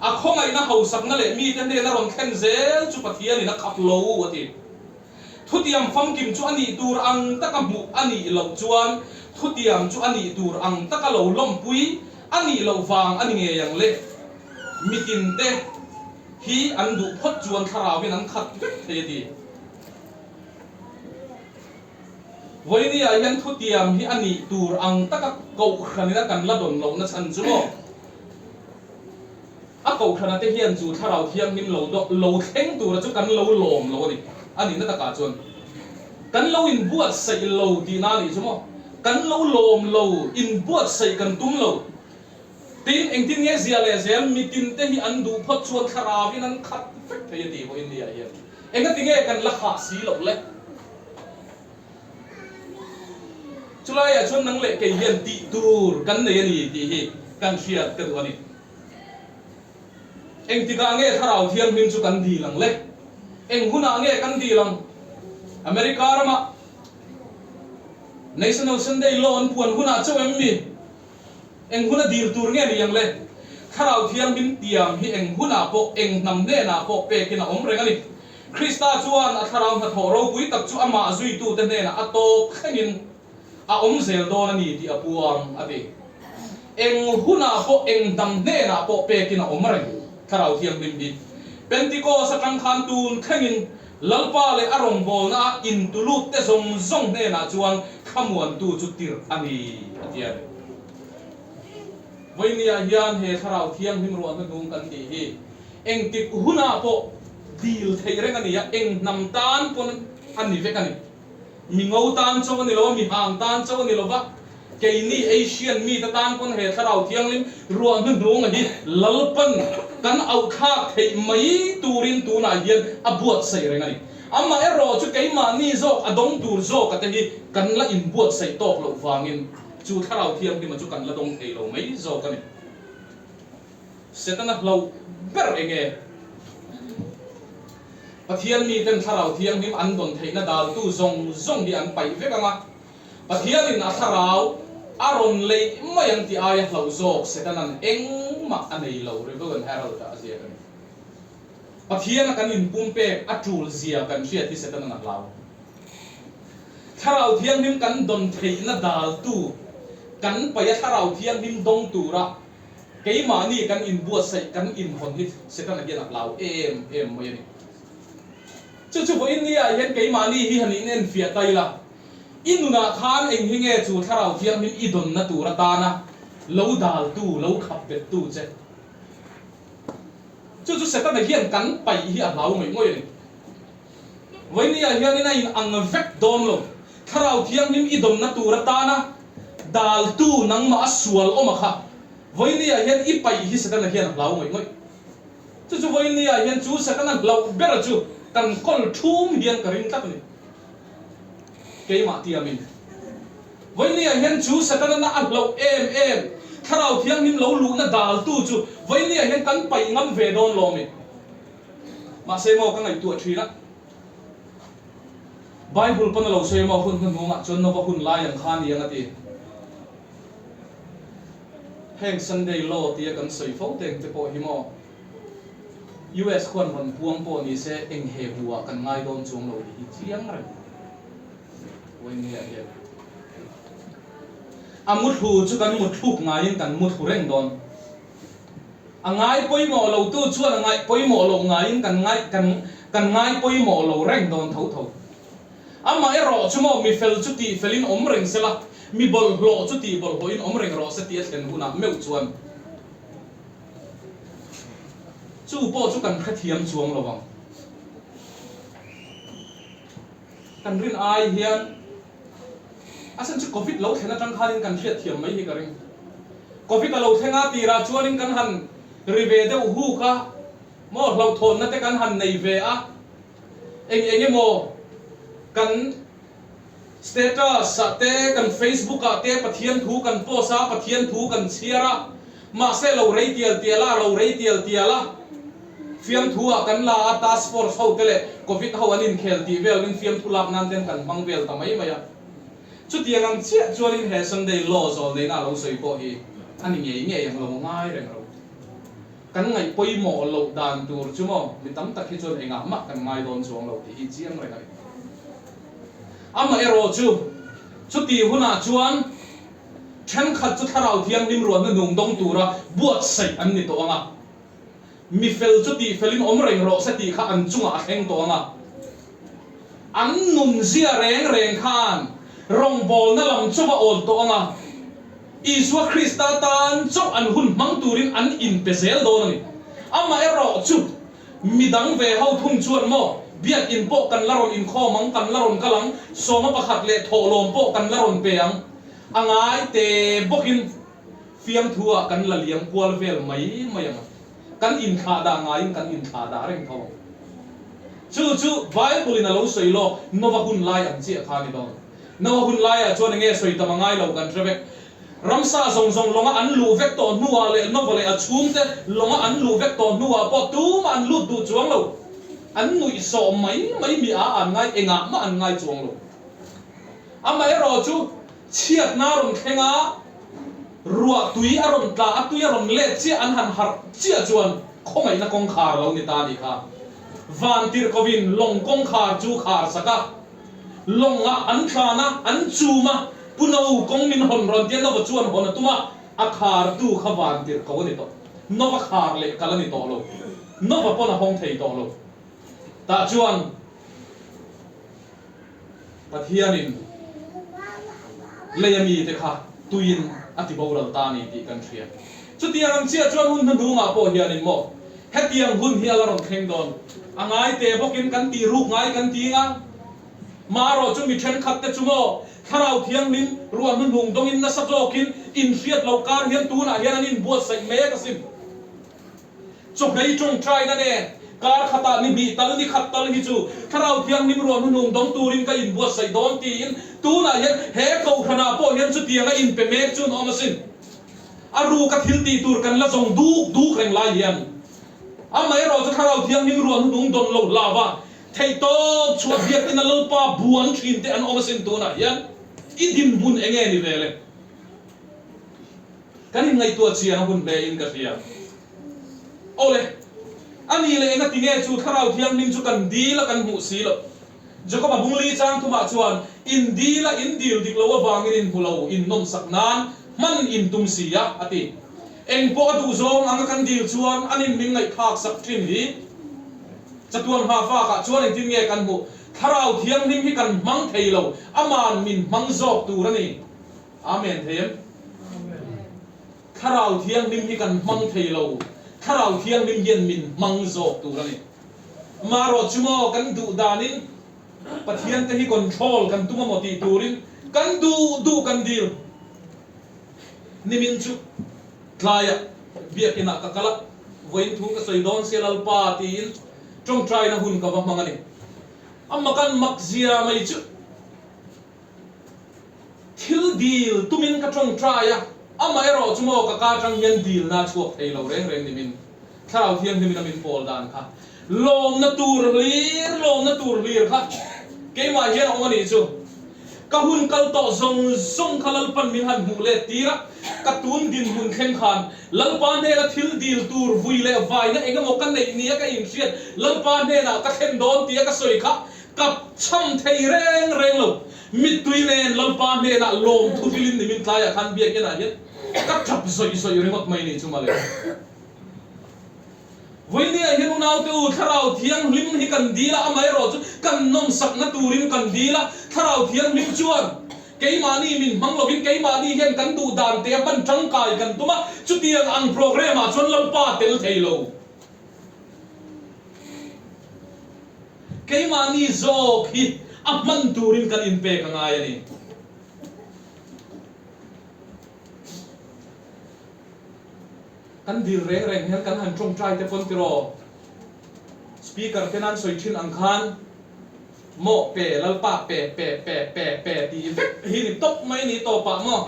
A khawngaihna hausakna leh mite hnena rawn thlen zel chu Pathianin a khap lo, a ti. Thutiam famkim chu a nih tur ang taka hmuh a nih loh chuan thutiam chu a nih tur ang taka lo lawmpui a nih loh vang a ni ngei ang le. Mitinte hi an duh phawt chuan thlarauin an khat vek thei a ti. Vawinia hian thutiam hi a nih tur ang taka kohhranin a kan la dawn lohna chhan chu maw? A kohhrana te hian chu thlarau thianghlim lo lo thleng tura chu kan lo lawm lo a ni. A nihna takah chuan kan lo inbuatsaih lo tihna a nih chu maw? Kan lo lawm lo, inbuatsaih kan tum lo. Tin, engtin nge zia leh zel mitin te hi an duh phawt chuan thlarauin an khat vek thei a ti pawhin nia hian engati nge kan la khah si loh le? Chulaiah chuan nang leh kei hian tih tur kan nei a ni tih hi kan hriat ka duh a ni. Engtikah nge Thlarau Thianghlim chu kan dil ang le? Eng hunah nge kan dil ang? America ramah National Sunday Law an puan hunah chauh em mi? Eng huna dil tur nge ni ang le? Thlarau Thianghlim tiam hi eng hunah pawh, eng hnam hnenah pawh pekin a awm reng a ni. Krista chuan a Thlarau hnathawh ropui tak chu amah zuitute hnenah a tawp thlengin a awm zel dawn a ni tih a puang, a ti. Eng hunah pawh, eng hnam hnenah pawh pekin a awm reng, Thlarau Thianghlim hi. Pentikos atang khan tun thlengin Lalpa leh a rawngbawlna a intulut te zawng zawng hnenah chuan thlamuantu chu tirh a ni, a ti a ni. Vawinia hian he Thlarau Thianghlim ruah hnuhnung kan tih hi engtik hunah pawh dil theih reng a ni a, eng hnam tan pawn a ni vek a ni. Mi ngo tan chauh a ni lo a, mi hang tan chauh a ni lo va, keini Asian mite tan pawn he Thlarau Thianghlim ruah hnuhnung hi Lalpan kan auhthlak theih mai turin tunah hian a buatsaih reng a ni. Amaherawh chu keimahni zawk a dawng tur zawka te hi kan la inbuatsaih tawk loh vangin chu Thlarau Thianghlima chu kan la dawng thei lo mai zawk a ni. Setana hlauh ber eng nge? Pathian miten Thlarau Thianghlim an dawn theihna daltu zawng zawng hi an paih vek ang a, Pathianin a Thlarau a rawn leih mai ang tih aia hlauh zawk Setana'n engmah a nei lo, Review and Herald-ah a ziak a ni. Pathiana kan inpumpek a tul zia kan hriat hi Setana'n a hlau. Thlarau Thianghlim kan dawn theihna daltu kan paih a Thlarau Thianghlim dawng tura Keimahni kan inbuatsaih, kan inhawn hi Setana hian a hlau em em mai a ni. Chu chu vawiin niah hian keimahni hi han inenfiah ta ila, i nunah khan eng hi nge chu Thlarau Thianghlim i dawnna tur atana lo daltu, lo khap bettu che? Chu chu Setana hian kan paih hi a hlau ngawih ngawih a ni. Vawinia hianin a in ang vek dawn lo. Thlarau Thianghlim i dawnna tur atana daltu nangmah a sual awm a kha. Vawinia hian i paih hi Setana hian a hlau ngawih ngawih. Chu chu vawinia hian chu Setana hlauh bera chu kan kawl thum hian ka ring tlat a ni. Keimah tiamin. Vawinia hian chu Setana na a hlauh em em Thlarau Thianghlim lo luhna daltu chu vawinia hian kan paih ngam ve dawn lo mi. Mahse maw ka ngaihtuah thin a, Bible pawn a lo sawi maw hun hnuhnungah chuan Nova hun lai ang kha ni ang a ti. Heng Sunday law tia kan sawi fo teng te pawh hi maw US khuan rawn puang pawh ni se eng he hu ah kan ngai dawn chuang lo tih hi chiang reng Wayne-a hian a muthlu chu kan muthluk ngaiin kan muthlu reng dawn. A ngai pawimawh lo tu chuan a ngaih pawimawh loh ngaiin kan ngaih kan kan ngai pawimawh lo reng dawn tho tho. Amah erawh chu maw mi fel chu tih felin awm reng sela, mi bawlhhlawh chu tih bawlhhlawhin awm reng rawh se tih a thlen hunah meuh chuan chu pawh chu kan hrethiam chuang lo ang. Kan rin ai hian a chhan chu Covid lo thlen atang khanin kan hriatthiam mai hi ka ring. Covid a lo thleng a tirah chuanin kan han ri ve deuh huk a, maw hlauhthawnna te kan han nei ve a, eng eng emaw kan status ah te, kan Facebook ah te Pathian thu kan post a, Pathian thu kan chhiar a, mahse lo rei tial tial a, lo rei tial tial a. Fiamthu ah kan la a, task force ho te leh covid ho an inkhel tih vel in fiamthu lak nan ten kan hmang vel ta mai mai a. Chutiang ang chiah chuanin he Sunday law zawl neihna a lo sawi pawh hi a ni ngei ngei ang lo ngai reng ro. Kan ngaih pawimawh loh dan tur chu maw mi tam tak hi chuan engah mah kan ngai dawn chuang lo tih hi chiang reng a ni. Amaherawh chu chutih hunah chuan thenkhat chu Thlarau Thianghlim ruahna nung dawng tura buatsaih an ni tawh ang a. Mi fel chu tih felin awm reng rawh se tih kha an chungah a thleng tawh ang a. An nunzia reng reng khan rawngbawlna lam chauh a awn tawh ang a. Isua Krista tan chauh an hun hmang turin an inpe zel dawn a ni. Amaherawh chu midang ve ho thung chuan maw Biakinn pawh kan la rawn inkhawm ang, kan la rawn kal ang, sawma pakhat leh thawhlawm pawh kan la rawn pe ang a ngai te bawkin Fiamthu ah kan la liam kual vel mai mai ang a, kan inthlah dah ngaiin kan inthlah dah reng tho ang. Chu chu Bible in a lo sawi lawk Nova hun lai ang chiah kha a ni dawn. Nova hun laiah chuan enge sawi tam a ngai lo kan hre vek. Ramsa zawng zawng lawnga an luh vek tawh hnuah leh Nova leh a chhungte lawnga an luh vek tawh hnuah pawh tumah an lut duh chuang lo. An nuihsawh mai mai mi a an ngai engah mah an ngai chuang lo. Amaherawhchu Chhiatna a rawn thleng a, ruah tui a rawn tla a, tui a rawn let chiah an han harh chiah chuan khawngaihna kawngkhar a lo ni ta a nih kha. Van tirhkovin lawng kawngkhar chu khar sak a, lawngah an tlan a, an chum a, Pu No kawng min hawn rawn tia Nova chuan hawn a tum a, a khartu kha van tirhko a ni tawh. Nova khar leh kal a ni tawh lo. Nova pawn a hawng thei tawh lo. Tah chuan. Pathianin leia mite kha tuiin a ti boral ta a ni tih kan hria. Chutiang ang chiah chuan hun hnuhnungah pawh hianin maw hetiang hun hi a la rawn thleng dawn. A ngai te bawkin kan tih ruk ngai kan ti nga. Marawh chu mi thenkhat te chu maw Thlarau Thianghlim ruah hnuhnung dawngin nasa zawkin inhriat loh kar hian tunah hian an inbuatsaih mek asin. Chawhmei tawngtaina nen kar khatah ni hnih tal ni khat tal hi chu Thlarau Thianghlim ruah hnuhnung dawng turin ka inbuatsaih dawn tiin tunah hian he kohhranah pawh hian chutiang a inpe mek chu an awm asin. A ruka thil tih tur kan la zawng duk duk reng lai hian amaherawh chu Thlarau Thianghlim ruah hnuhnung dawn lo hlau a, theihtawp chhuah biakin a Lalpa buan thin te an awm asin tunah hian i dinhmun enge ni ve le? Kan inngaihtuah chian a hun hle in ka hria. Awle, a ni leh enga tinge chu Thlarau Thianghlim chu kan dil a kan hmuh si loh? Jakob-a bungli chang thumah chuan, In dil a in dil dik lo avangin in hmu lo, in nawmsak nan hman in tum si a, a ti. Eng pawh a duh zawng anga kan dil chuan an in min ngaihthlak sak thin hi. Chatuan hma fakah chuan engtin nge kan hmuh? Thlarau Thianghlim hi kan hmang thei lo, aman min hmang zawk tur a ni. Amen thei em? Thlarau Thianghlim hi kan hmang thei lo, Thlarau Thianghlim hian min hmang zawk tur a ni. Marawh chu maw kan duh danin Pathian te hi control kan tum amaw tih turin kan duh duh kan dil. Nimin chu tlaiah biakinah ka kal a, vawiin thu ka sawi dawn sia Lalpa tiin tawngtaina hun ka va hmang a ni. A makan mak zia mai chu. Thil dil tumin ka tawngtai a, amaherawh chu maw ka ka atang hian dilna a chhuak thei lo reng reng nimin Thlarau Thianghlimin a min pawl dan kha lawmna tur hlir lawmna tur hlir kha keimah hian a awm a nih chu. Ka hun kal tawh zawng zawng kha Lalpan min han hmuh let tir a, ka tun dinhmun thleng khan Lalpa hnena thil dil tur vui leh vaina eng emaw ka neih nia ka inhriat Lalpa hnenah ka thlen dawn tia ka sawi kha Ka chham thei reng reng lo. Mittui nen Lalpa hnenah lawmthu hrilin nimin tlaiah khan biakinah hian ka tap zawih zawih ringawt mai ni chu mawle. Vawinia hian unaute u, Thlarau Thianghlim hi kan dil a, amaherawh chu kan nawmsakna turin kan dil a, Thlarau Thianghlim chuan keimahni min hmang lovin keimahni hian kan duh dan te a hman tangkai kan tum a, chutiang ang programme ah chuan Lalpa tel thei lo. Keimahni zawk hi a hman turin kan inpek a ngai a ni. Kan dil reng reng hian kan han tawngtai te pawn tiraw Speaker ten an sawi thin ang khan maw pe Lalpa pe pe pe pe pe tih vek hi ni tawp mai ni tawpah maw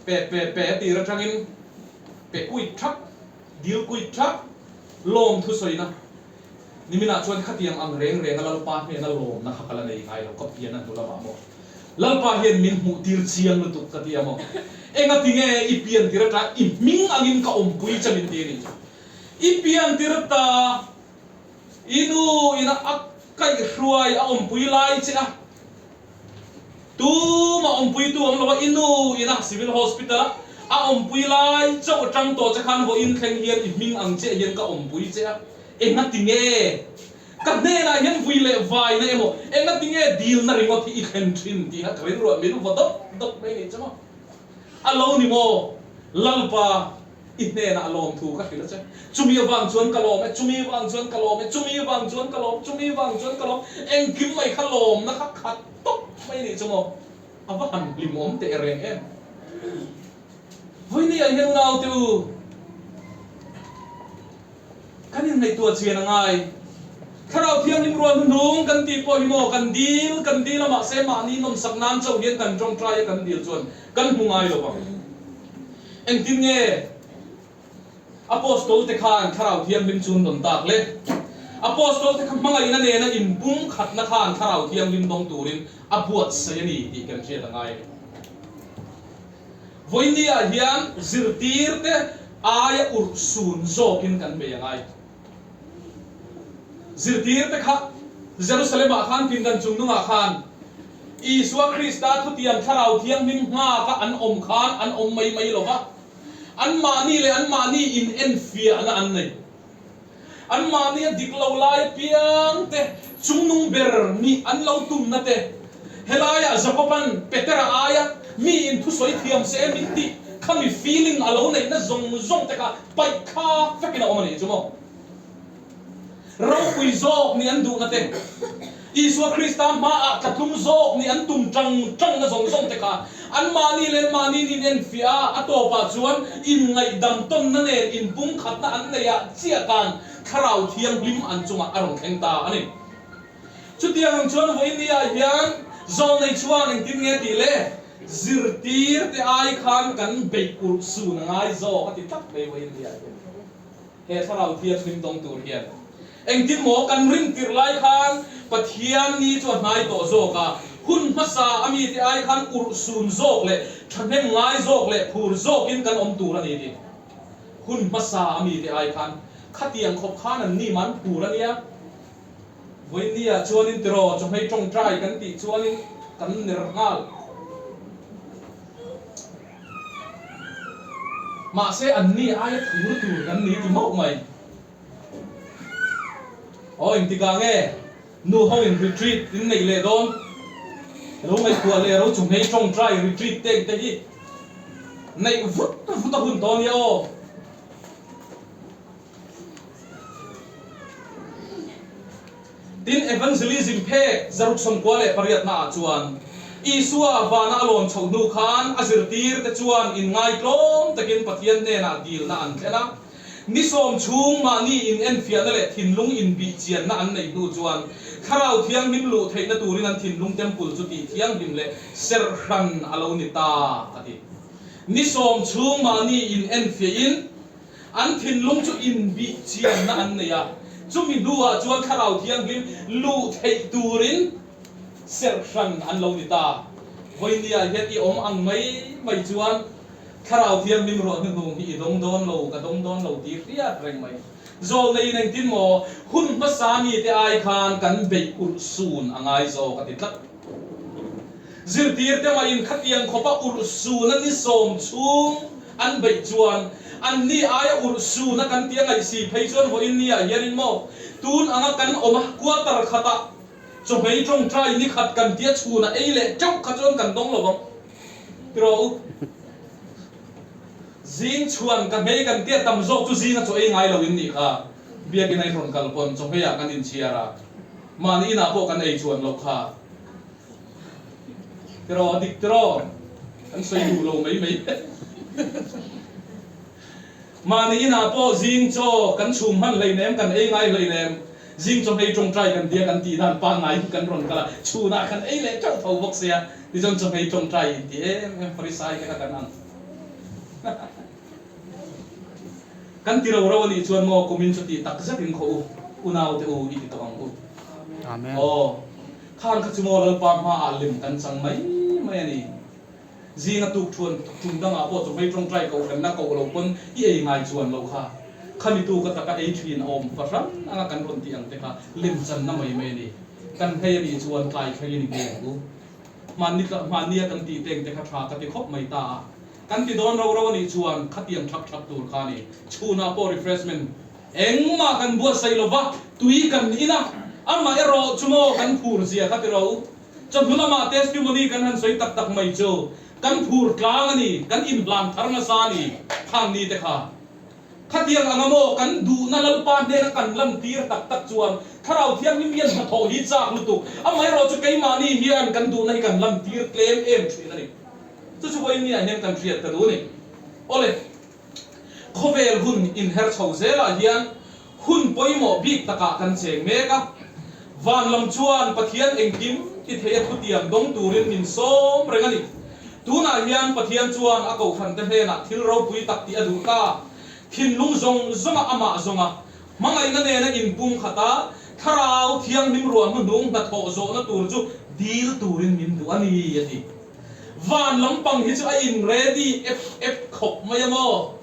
pe pe pe tir atangin pe kuit thak dil kuit thak. Lawmthu sawina Niminah chuan khatiang ang reng renga Lalpa hnena lawmna kha ka la nei ngai lo, ka pian a hnu lamah maw? Lalpa hian min hmuh tir chiang lutuk ka ti a maw? Engati nge i pian tir ata i hming angin ka awmpui che min ti a nih chu? I pian tir ata i nu ina a kaihhruai a awmpui lai che a, Tumah awmpuitu awm lo a, i nu ina Civil Hospital a a awmpui lai chauh atang tawh che khan vawiin thleng hian i hming ang chiah hian ka awmpui che a, engati nge ka hnenah hian vui leh vaina emaw engati nge dilna ringawt hi i thlen thin tih kha ka rilruah min vaw dawp dawp mai a nih chu maw. A lo ni maw? Lalpa, i hnenah lawmthu ka hrilh a che. Chumi avang chuan ka lawm e, chumi avang chuan ka lawm e, chumi avang chuan ka lawm, chumi avang chuan ka lawm. Engkim mai kha lawmna kha khat tawp mai nih chu maw? A va han hlimawm teh reng em? Vawinia hian naute u, Kan inngaihtuah chian a ngai. Thlarau Thianghlim rual hnuhnung kan tih pawh hi maw kan dil kan dil a mahse mahni nawmsak nan chauh hian kan tawngtai a kan dil chuan kan hmu ngai lo vang. Engtin nge Apostol te khan Thlarau Thianghlim chu an rawn tak le? Apostol te kha hmangaihna nena inpumkhatna khan Thlarau Thianghlim dawng turin a buatsaih a ni tih kan hriat a ngai a ni. Vawinia hian zirtirte aia urhsun zawkin kan bei a ngai. Zirtirte kha Jerusalem-ah khan pindan chungnungah khan Isua Krista thutiam Thlarau Thianghlim nghaka an awm khan an awm mai mai lo va, anmahni leh anmahni inenfiahna an nei. Anmahnia dik lo lai apiang te, chungnung ber nih an lo tumna te, helaiah Jakoban Petera aia mi in thusawi thiam se em in tih khami feeling a lo neihna zawng zawng te kha paih thlak vekin a awm a nih chu maw? Ropui zawk nih an duhna te, Isua Krista hmaah tlatlum zawk nih an tum tang tangna zawng zawng te kha anmahni leh anmahni nin enfiah a, a tawpah chuan inngaihdam tawnna nen inpumkhatna an neih ah chiah khan Thlarau Thianghlim an chungah a rawn thleng ta a ni. Chutiang ang chuan vawinia hian zawlnei chuan engtin nge tih le? Zirtir te ai khan kan beih urh sun a ngai zawk a ti tlat mai vawinia hian. He Thlarau Thianghlim dawng tur hian engtin maw kan rin tirh lai khan Pathian ni chu a hnai tawh zawk a, hun hmasa a mite ai khan urhsun zawk leh thahnem ngai zawk leh phur zawkin kan awm tur a ni tih. Hun hmasa a mite ai khan khatiang khawp khan an ni man phur a nia. Vawinia chuanin tiraw chawhmei tawngtai kan tih chuanin kan ner nghal. Mahse anni aia thur tur kan ni ti mauh mai. Aw engtikah nge nu ho in retreat in neih leh dawn? Lo ngaihtuah leh ro chawhmei tawngtai retreat te engte hi neih vut vut a hun tawh ania aw. Tin, Evangelism phek 68 naah chuan, Isua vana a lawn chhoh hnu khan a zirtirte chuan inngaitlawm takin Pathian hnenah dilna an thlen a. Ni sawm chhung mahni inenfiahna leh thinlung inbihchianna an neih hnu chuan Thlarau Thianghlim luh theihna turin an thinlung temple chu tih thianghlim leh serh hran a lo ni ta, a ti. Ni sawm chhung mahni inenfiahin An thinlung chu inbih chianna an nei a, chumi hnuah chuan Thlarau Thianghlim luh theih turin serh hran an lo ni ta. Vawinia hian i awm ang mai mai chuan Thlarau Thianghlim ruah hnuhnung hi i dawng dawn lo, ka dawng dawn lo tih hriat reng mai. Zawlneiin engtin maw hun hmasa mite ai khan kan beih urh sun a ngai zawk a ti tlat. Zirtirte mahin khatiang khawpa urhsuna ni sawm chhung an beih chuan anni aia urhsuna kan tih a ngaihsi phei chuan vawiin niah hianin maw tun anga kan awm a quarter khatah chawhmei tawngtai ni khat kan tia chhuna ei leh teuh kha chuan kan dawng lo vang tiraw u. Zing chhuan ka hmei kan tia tam zawk chu zinga chaw ei ngai lo in nih kha biakin a inrawn kal pawn chawhmeiah kan inchhiar a mahni inah pawh kan ei chuan loh kha. Tiraw dik tiraw kan sawi duh lo mai mai. Mahni inah pawh zing chaw kan chhum hman hleinem, kan ei ngai hleinem, zing chaw hmei tawngtai kan tia kan tih dan pangngai hi kan rawn kal a, chhunah kan ei leh teuh tho bawk sia, tichuan chaw hmei tawngtai inti em em Farisai te kha kan ang. Kan ti ro ro a nih chuan maw kumin chu tih tak zetin khaw u, unaute u i ti tawh ang u. Amen. Aw, khang kha chu maw Lalpa hmaah lem kan chang mai mai a ni. Zinga tuk thuan tum dangah pawh chawhmei tawngtai kohhranna koh lo pawn i ei ngai chuan lo kha. Khami tuka taka ei thin a awm fahran anga kan rawn tih ang te kha lem channa mai mai a ni. Kan nghei a nih chuan tlai thlengin i nghei ang u. Hmanni hmannia kan tih teng te kha tha ka ti khawp mai ta a. Kan ti dawn ro ro a nih chuan khatiang thap thap tur kha a ni. Chhunah pawh refreshment engmah kan buatsaih lo va, tui kan in a, amah erawh chu maw kan phur zia kha ti ro. Chawhnu lamah testimony kan han sawi tak tak mai chu kan phur tlang a ni, kan inhlan thar nasa a ni khang ni te kha. Khatiang anga maw kan duhna Lalpa hnena kan lantir tak tak chuan Thlarau Thianghlim hian hnathawh hi chak lutuk. Amaherawh chu keimahni hian kan duhna hi kan lantir tlem em thin a ni. Chu chu vawiin hian kan hriat ka duh a ni. Awle. Khawvel hun inher chho zelah hian hun pawimawh bik takah kan cheng mek a. Van lam chuan Pathian engkim ti thei a thutiam dawng turin min sawm reng a ni. Tunah hian Pathian chuan a kohhrante hnenah thil ropui tak tih a duh ta. Thinlung zawng zawnga amah zawnga hmangaihna nena inpum khata Thlarau Thianghlim ruah hnuhnung hnathawh zawhna tur chu dil turin min duh a ni, a ti. Van lampang hi chu a in ready ep ep khawp mai a maw?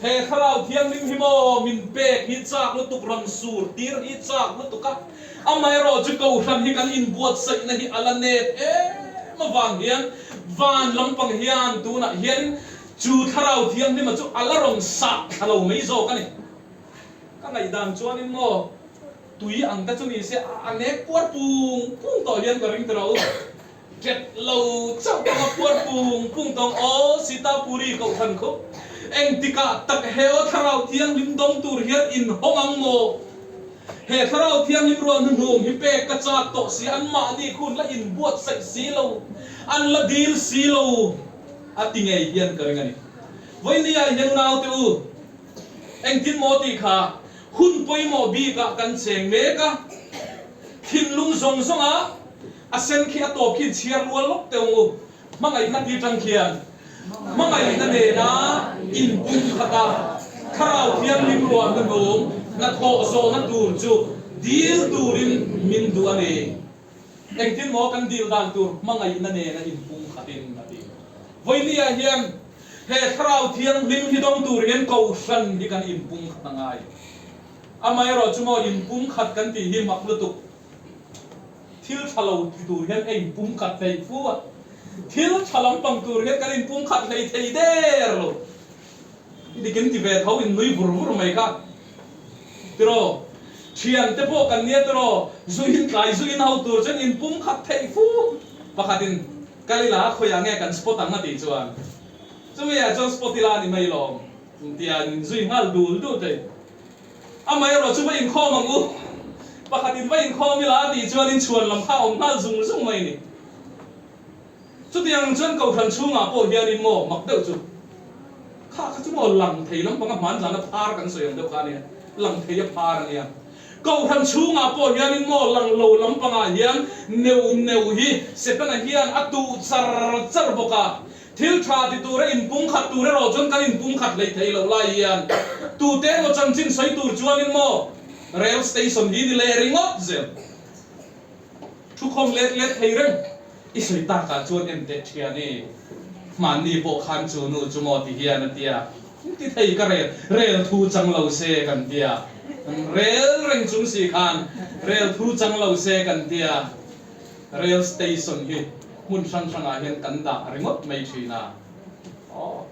He Thlarau Thianghlim hi maw min pek hi chak lutuk rawn sur tir hi chak lutuk a, amaherawh chu Kohhran hi kan inbuatsaihna hi a la nep em avang hian van lampang hian tunah hian chu Thlarau Thianghlima chu a la rawn sah thla lo mai zawk a ni. Ka ngaihdan chuanin maw tui ang te chu ni se a nek puar pung pung tawh hian ka ring tiro. Ṭet lo chauh pawh a puar pung pung tawng aw Sitapuri kohhran khup. Engtikah tak he aw Thlarau Thianghlim dawng tur hian in hawng ang maw? He Thlarau Thianghlim ruah hnuhnung hi pek ka chak tawh si anmahni khun la inbuatsaih si lo, an la dil si lo a ti ngei hian ka ring a ni. Vawinia hian naute u, Engtin maw tih kha hun pawimawh bikah kan cheng mek a, thinlung zawng zawnga a sen khi a tawp khi chhiar rual lawk teh ang u. Hmangaihna ti tang khian hmangaihna nena inpum khat a, Thlarau Thianghlim ruah hnuhnung hnathawh zawhna tur chu dil turin min duh a ni. Engtin maw kan dil dan tur hmangaihna nena inpum khatin a ti. Vawinia hian he Thlarau Thianghlim hi dawng tur hian Kohhran hi kan inpum khat a ngai. Amaherawh chu maw inpum khat kan tih hi mak lutuk. Thil tha lo ti tur hian a inpum khat thei fu a, thil tha lampang tur hian kan inpum khat hlei thei der lo. I dikin ti ve tho in nui vur vur mai kha tiraw. Thian te pawh kan nia tiraw, zu in tlai zu in ho tur chuan in pum khat theih fu. Pakhat in kal ila khawiah nge kan spot ang a tih chuan chumi ah chuan spot ila a ni mai lawm tia in zui nghal dul dul thei. Amaherawh chu va inkhawm ang u, pakhat in va inkhawm ila a tih chuan in chhuan lam kha a awm nghal zung zung mai ni. Chutiang chuan Kohhran chhungah pawh hianin maw mak deuh chu kha kha chu maw lang thei lampanga hmanzana phar kan sawi ang deuh kha a nia, lang thei a phar a nia. Kohhran chhungah pawh hianin maw lang lo lampangah hian neuh neuh hi Setana hian a tuh char char bawk a. Thil tha ti tura inpumkhat tur erawh chuan kan inpumkhat hleih theih loh lai hian tute emaw chanchin sawi tur chuanin maw Rail Station hi ni leh ringawt zel. Thukhawm let let thei reng i sawi takah chuan en teh thian i, hmanni pawh khan chu nu chu maw ti hian a tia, ti thei ka rel rel thu chang lo se kan tia, rel reng chung si khan rel thu chang lo se kan tia, rel station hi hmun hrang hrangah hian kan dah ringawt mai thin a, aw.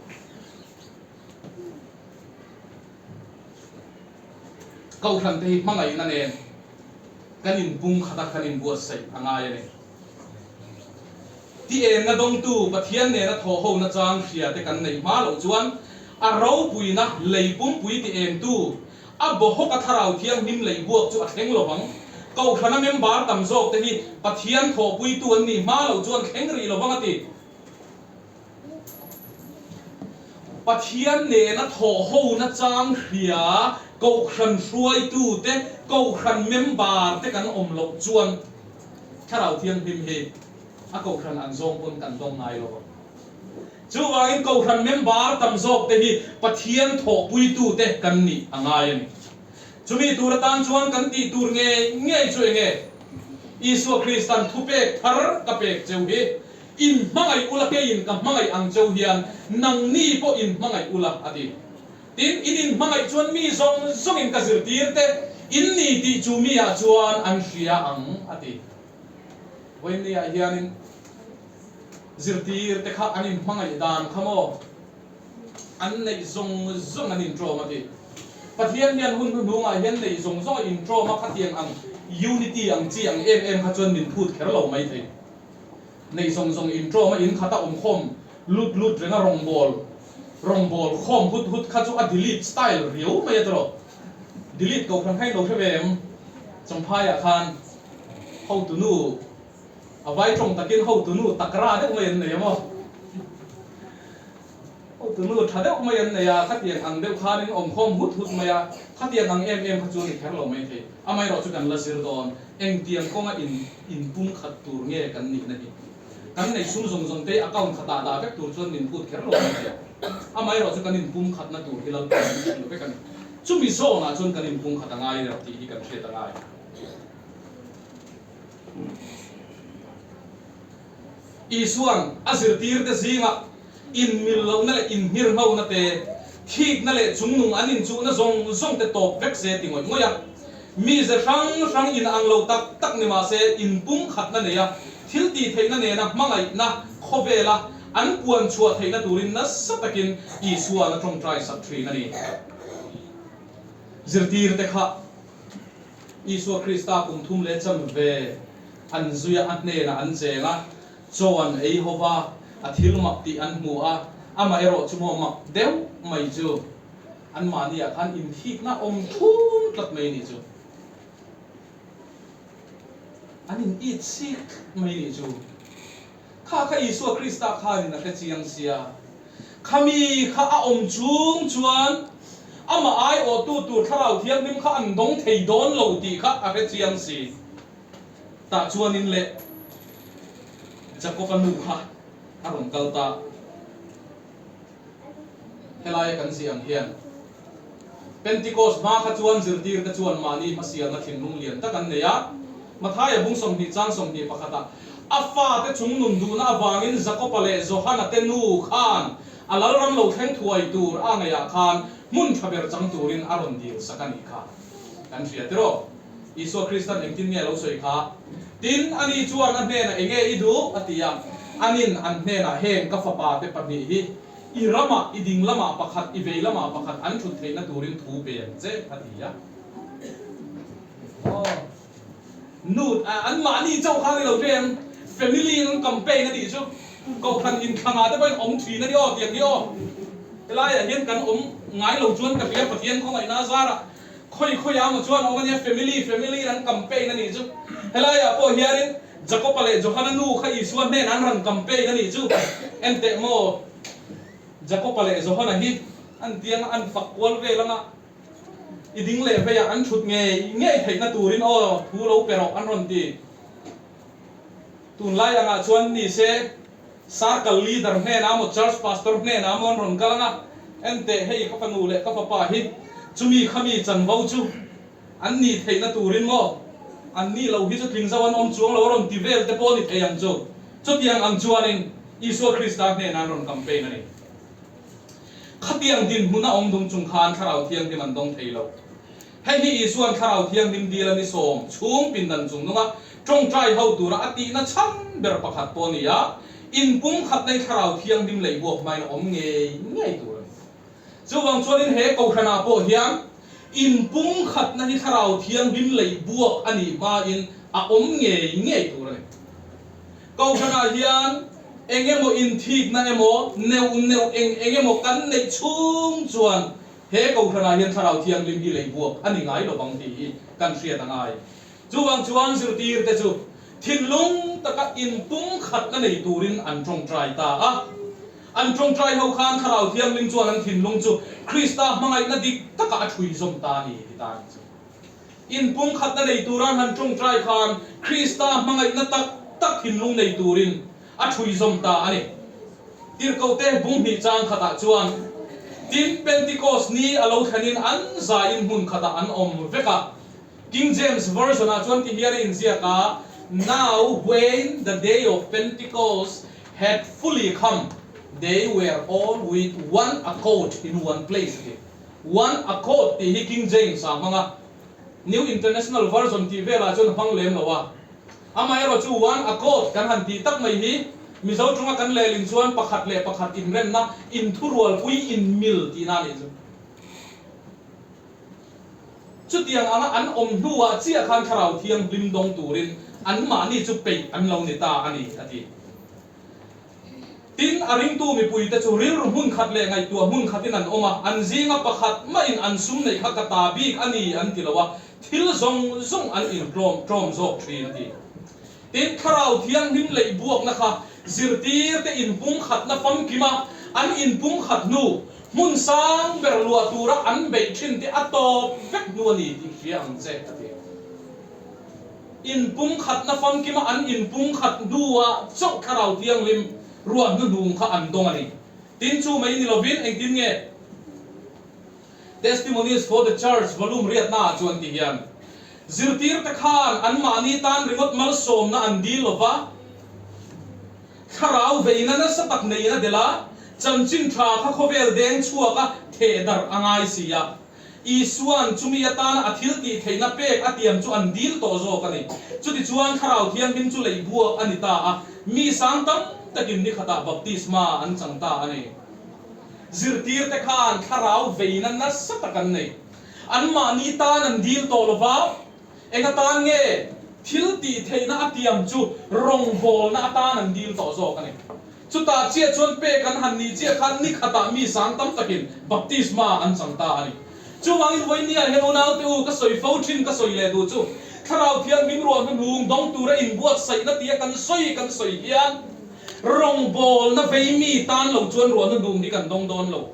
Kohhran te hi hmangaihna nen kan inpum khat a, kan inbuatsaih a ngai a ni. Ti enna dawngtu Pathian nena thawhhona chang hria te kan neih hma loh chuan a ropuina lei pumpui ti engtu a bawhawka Thlarau Thianghlim lei buak chu a thleng lo vang. Kohhrana member tam zawk te hi Pathian thawhpuitu an nih hma loh chuan thleng rih lo vang a ti. Pathian nena thawhhona chang hria Kohhran hruaitute, Kohhran member te kan awm loh chuan Thlarau Thianghlim hi a Kohhran an zawng pawn kan dawng ngai lo. Chuvangin Kohhran member tam zawkte hi Pathian thawhpuitute kan nih a ngai a ni. Chumi tur atan chuan kan tih tur ngei ngei chu enge? Isua Kristan thupek thar ka pek cheu hi, In hmangaih ula keiin ka hmangaih ang cheu hian nangni pawh in hmangaih ula a ti. Tin, in inhmangaih chuan mi zawng zawngin ka zirtir te in ni tih chu mi ah chuan an hria ang a ti. Vawiinni ah hianin zirtir te kha an inhmangaih dan kha maw? An neih zawng zawng an inṭawm a ti. Pathian hian hun hnuhnungah hian neih zawng zawng a inṭawm a, khatiang ang unity ang chi ang em em kha chuan min phut kher lo mai thei. Neih zawng zawng inṭawm a inkhata awmkhawm lut lut renga rawngbâwl rawngbâwl khawm hut hut kha chu a delete style riau mai a tawh. Delete kohhran kha in lo hre ve em? Champhaiah khan hotunu A vai tawng takin hotunu takra deuh mai an nei a maw? Hotunu tha deuh mai an nei a, khatiang ang deuh khanin awmkhawm hut hut mai a, khatiang ang em em kha chu a ni kher lo mai thei. Amaherawh chu kan la zir dawn, engtiang kawnga in inpumkhat tur nge kan nihna hi? Kan nei sum zawng zawng te account khatah dah vek tur chuan min phut kher lo mai thei. Amaherawh chu kan inpumkhatna tur hi Lalpa min hrilh vek a ni. Chumi zawnah chuan kan inpumkhat a ngai reuh tih hi kan hriat a ngai. Isua'n a zirtirte zingah inmil lohna leh inhmirhlohna te, thikna leh chungnung an inchuhna zawng zawng te tawp vek se ti ngawih ngawih a. Mize hrang hrang inang lo tak tak ni mah se inpumkhatna neia thil tih theihna nena hmangaihna khawvela an puan chhuah theihna turin nasa takin Isua'n a tawngtai sak thin a ni. Zirtirte kha. Isua Krista kum thum leh chan ve an zui a, a hnenah an cheng a, chaw an ei ho va, a thil mak tih an hmu a, amaherawh chu maw mak deuh mai chu anmahniah khan inthikna awm thum tlat mai nih chu. An in it sik tlat mai nih chu. Kha kha Isua Krista khanin a hre chiang sia. Khami kha a awm chung chuan amah aiawhtu tur Thlarau Thianghlim kha an dawng thei dawn lo tih kha a hre chiang si. Tah chuanin leh Jakob-a nu kha a rawn kal ta. Helaia kan ziah ang hian Pentikos hma kha chuan zirtirte chuan mahni hmasialna thinlung lian tak an nei a. Mathaia bung 20 chang 21 ah a fate chung nun duhna avangin Jakoba leh Johana te nu khan a lalram lo thleng thuai tur a ngaihah khan hmun tha ber chang turin a rawn dil sak a nih kha kan hria tiraw. Isua Kristan engtin nge a lo sawi kha? Tin, ani chuan a hnenah enge i duh? a ti a. Anin an hnenah heng ka fapa te pahnih hi i ramah, i ding lamah pakhat, i vei lamah pakhat an thut theihna turin thu pe ang che, a ti a. Aw. Nu, an mahni chauh kha a ni lo hle ang, family in an campaign a tih chu Kohhran inthlangah te pawhin awm thin a ni aw tiang hi aw. Helaiah hian kan awm ngai lo chuan ka hria Pathian khawngaihna a zarah khawi khawi ah maw chuan awm a nia family family in an campaign a nih chu. Helaiah pawh hianin Jakob-a leh Johana nu kha Isua hnenah an rawn campaign a nih chu. Enteh maw Jakob-a leh Johana hi an tianga an fak kual vel anga. I ding leh veiah an thut ngei ngei theihna turin aw thu lo pe rawh an rawn ti. Tunlai angah chuan ni se Circle Leader hnenah maw Church Pastor hnenah maw an rawn kal anga, Enteh hei ka fanu leh ka fapa hi chumi khami chanvo chu an nih theihna turin maw an nih loh hi chu tling zo an awm chuang lo a rawn ti vel te pawh a ni thei ang chu. Chutiang ang chuanin Isua Krista hnenah an rawn campaign a ni. Khatiang dinhmun a awm dung chung khan Thlarau Thianghlim an dawng thei lo. Hei hi Isua'n Thlarau Thianghlim dil a ni sawm chhung pindan chung nunga tawngtai ho tura a tihna chhan ber pakhat pawh a ni a, inpumkhatna hi Thlarau Thianghlim lei buak hmain a awm ngei ngei tur a ni. Chuvang chuanin he Kohhranah pawh hian inpumkhatna hi Thlarau Thianghlim lei buak a nih hmain a awm ngei ngei tur a ni. Kohhranah hian eng emaw inthikna emaw, neuh neuh eng eng emaw kan neih chhung chuan he Kohhranah hian Thlarau Thianghlim hi lei buak a ni ngai lo vang tih hi kan hriat a ngai. Chuvang chuan zirtirte chu thinlung taka inpumkhatna nei turin an tawngtai ta a. An tawngtai ho khan Thlarau Thianghlim chuan an thinlung chu Krista hmangaihna dik takah a thui zawm ta a ni ti ta a ni chu. Inpumkhatna nei tura an han tawngtai khan Krista hmangaihna tak tak thinlung nei turin a thui zawm ta a ni. Tirhkohte bung hnih chang khatah chuan, Tin, Pentikos ni a lo thlenin an zaiin hmun khatah an awm vek a. King James Version-ah chuan ti hian a inziak a, Now when the day of Pentecost had fully come, they were all with one accord in one place a ti. One accord tih hi King James-ah a hmang a, New International Version tih velah chuan a hmang lem lo a. Amaherawh chu one accord kan han tih tak mai hi Mizo chunga kan lehlin chuan pakhat leh pakhat inremna, inthurualpui, inmil tihna a nih chu. Chutiang anga an awm hnuah chiah khan Thlarau Thianghlim dawng turin anmahni chu peih an lo ni ta a ni, a ti. Tin, a ringtu mipuite chu rilru hmun khat leh ngaihtuah hmun khatin an awm a, an zinga pakhat mahin an sum neih kha ka ta bik a ni an ti lo a, thil zawng zawng an intlawm tlawm zawk thin a ti. Tin, Thlarau Thianghlim leih buakna kha zirtirte inpumkhatna famkima an inpumkhat hnu, hmun sang ber luah tura an beih thin te a tawp vek hnu a ni tih hria ang che, a ti. Inpumkhatna famkima an inpumkhat hnuah chauh Thlarau Thianghlim ruah hnuhnung kha an dawng a ni. Tin, chu mai ni lovin engtin nge Testimonies for the Church volume riatnaah chuan ti hian, Zirtirte khan anmahni tan ringawt malsawmna an dil lo va, Thlarau veina nasa tak neiin a delh a, chanchin tha kha khawvel deng chhuaka theh darh a ngai si a. Isua'n chumi atana a thil tih theihna pek a tiam chu an dil tawh zawk a ni. Chutichuan Thlarau Thianghlim chu leih buak a ni ta a, mi sang tam takin ni khatah baptisma an chang ta a ni. Zirtirte khan Thlarau veina nasa tak an nei. Anmahni tan an dil tawh lo va, eng atan nge thil tih theihna a tiam chu rawngbawlna atan an dil tawh zawk a ni. Chutah chiah chuan pek an han nih chiah khan ni khatah mi sang tam takin baptisma an chang ta a ni. Chuvangin vawinia hian unaute u ka sawi fo thin ka sawi leh duh chu Thlarau Thianghlim ruah hnuhnung dawng tura inbuatsaihna tia kan sawi kan sawi hian rawngbawlna vei mi tan lo chuan ruah hnuhnung hi kan dawng dawn lo.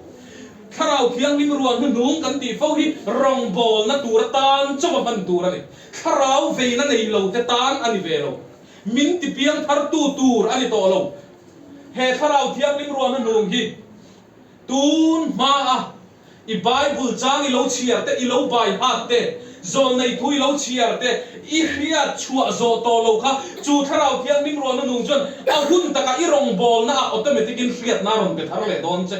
Thlarau Thianghlim ruah hnuhnung kan tih fo hi rawngbawlna tura tan chauh a hman tur a ni. Thlarau veina nei lo te tan a ni ve lo. Min ti piang thar tu tur a ni tawh lo. He Thlarau Thianghlim ruahna hnung hi tun hma a i Bible chang i lo chhiar te, i lo bai hat te, zawlnei thu i lo chhiar te, i hriat chhuah zawh tawh lo kha chu Thlarau Thianghlim ruahna hnung chuan a hun takah i rawngbawlna ah automatic in hriatna a rawn pe thar leh dawn che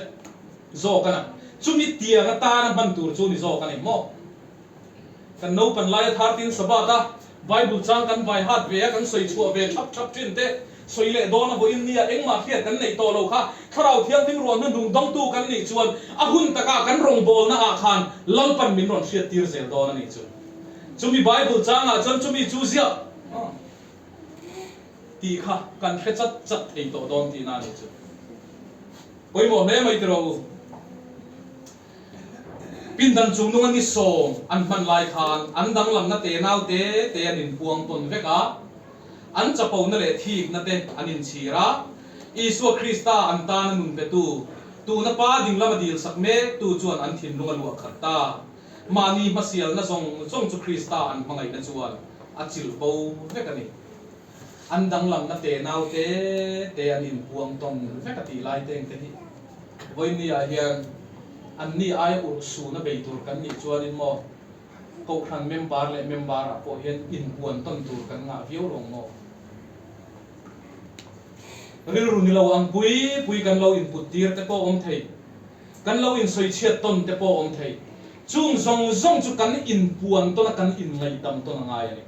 zawk a na. Chumi tiang atana hman tur chu ni zawk a ni maw? Kan naupan laia Thartin Sabbath a Bible chang kan vai hat ve a, kan sawi chhuah ve thap thap thin te, sawi leh dawn a vawiin nia engmah hriat kan neih tawh lo kha Thlarau Thianghlim ruah hnuhnung dawngtu kan nih chuan a hun takah kan rawngbawlna ah khan Lalpan min rawn hriat tir zel dawn a nih chu. Chumi Bible changah chuan chumi chu ziah tih kha kan hre chat chat thei tawh dawn tihna a nih chu. Pawimawh hle mai tiraw u. Pindan chungnunga ni sawm an hman lai khan an danglamna te nau te te an inpuang tawn vek a, an chapona leh thikna te an inchhir a. Isua Krista an tana nun petu, tuna Pa dinglama dilsak mektu chuan an thinlung a luah khat ta. Mahni hmasialna zawng zawng chu Krista an hmangaihna chuan a chilh bo vek a ni. An danglamna te nau te te an inpuang tawn vek a tih lai teng te hi vawinia hian anni aia urh suna bei tur kan nih chuanin maw Kohhran member leh member ah pawh hian inpuan tawn tur kan ngah viau lo maw? Rilru ni lo ang pui pui kan lo input tir te pawh awm thei, kan lo insawichhiat tawn te pawh awm thei. Chung zawng zawng chu kan inpuan tawn a kan inngaihdam tawn a ngai a ni.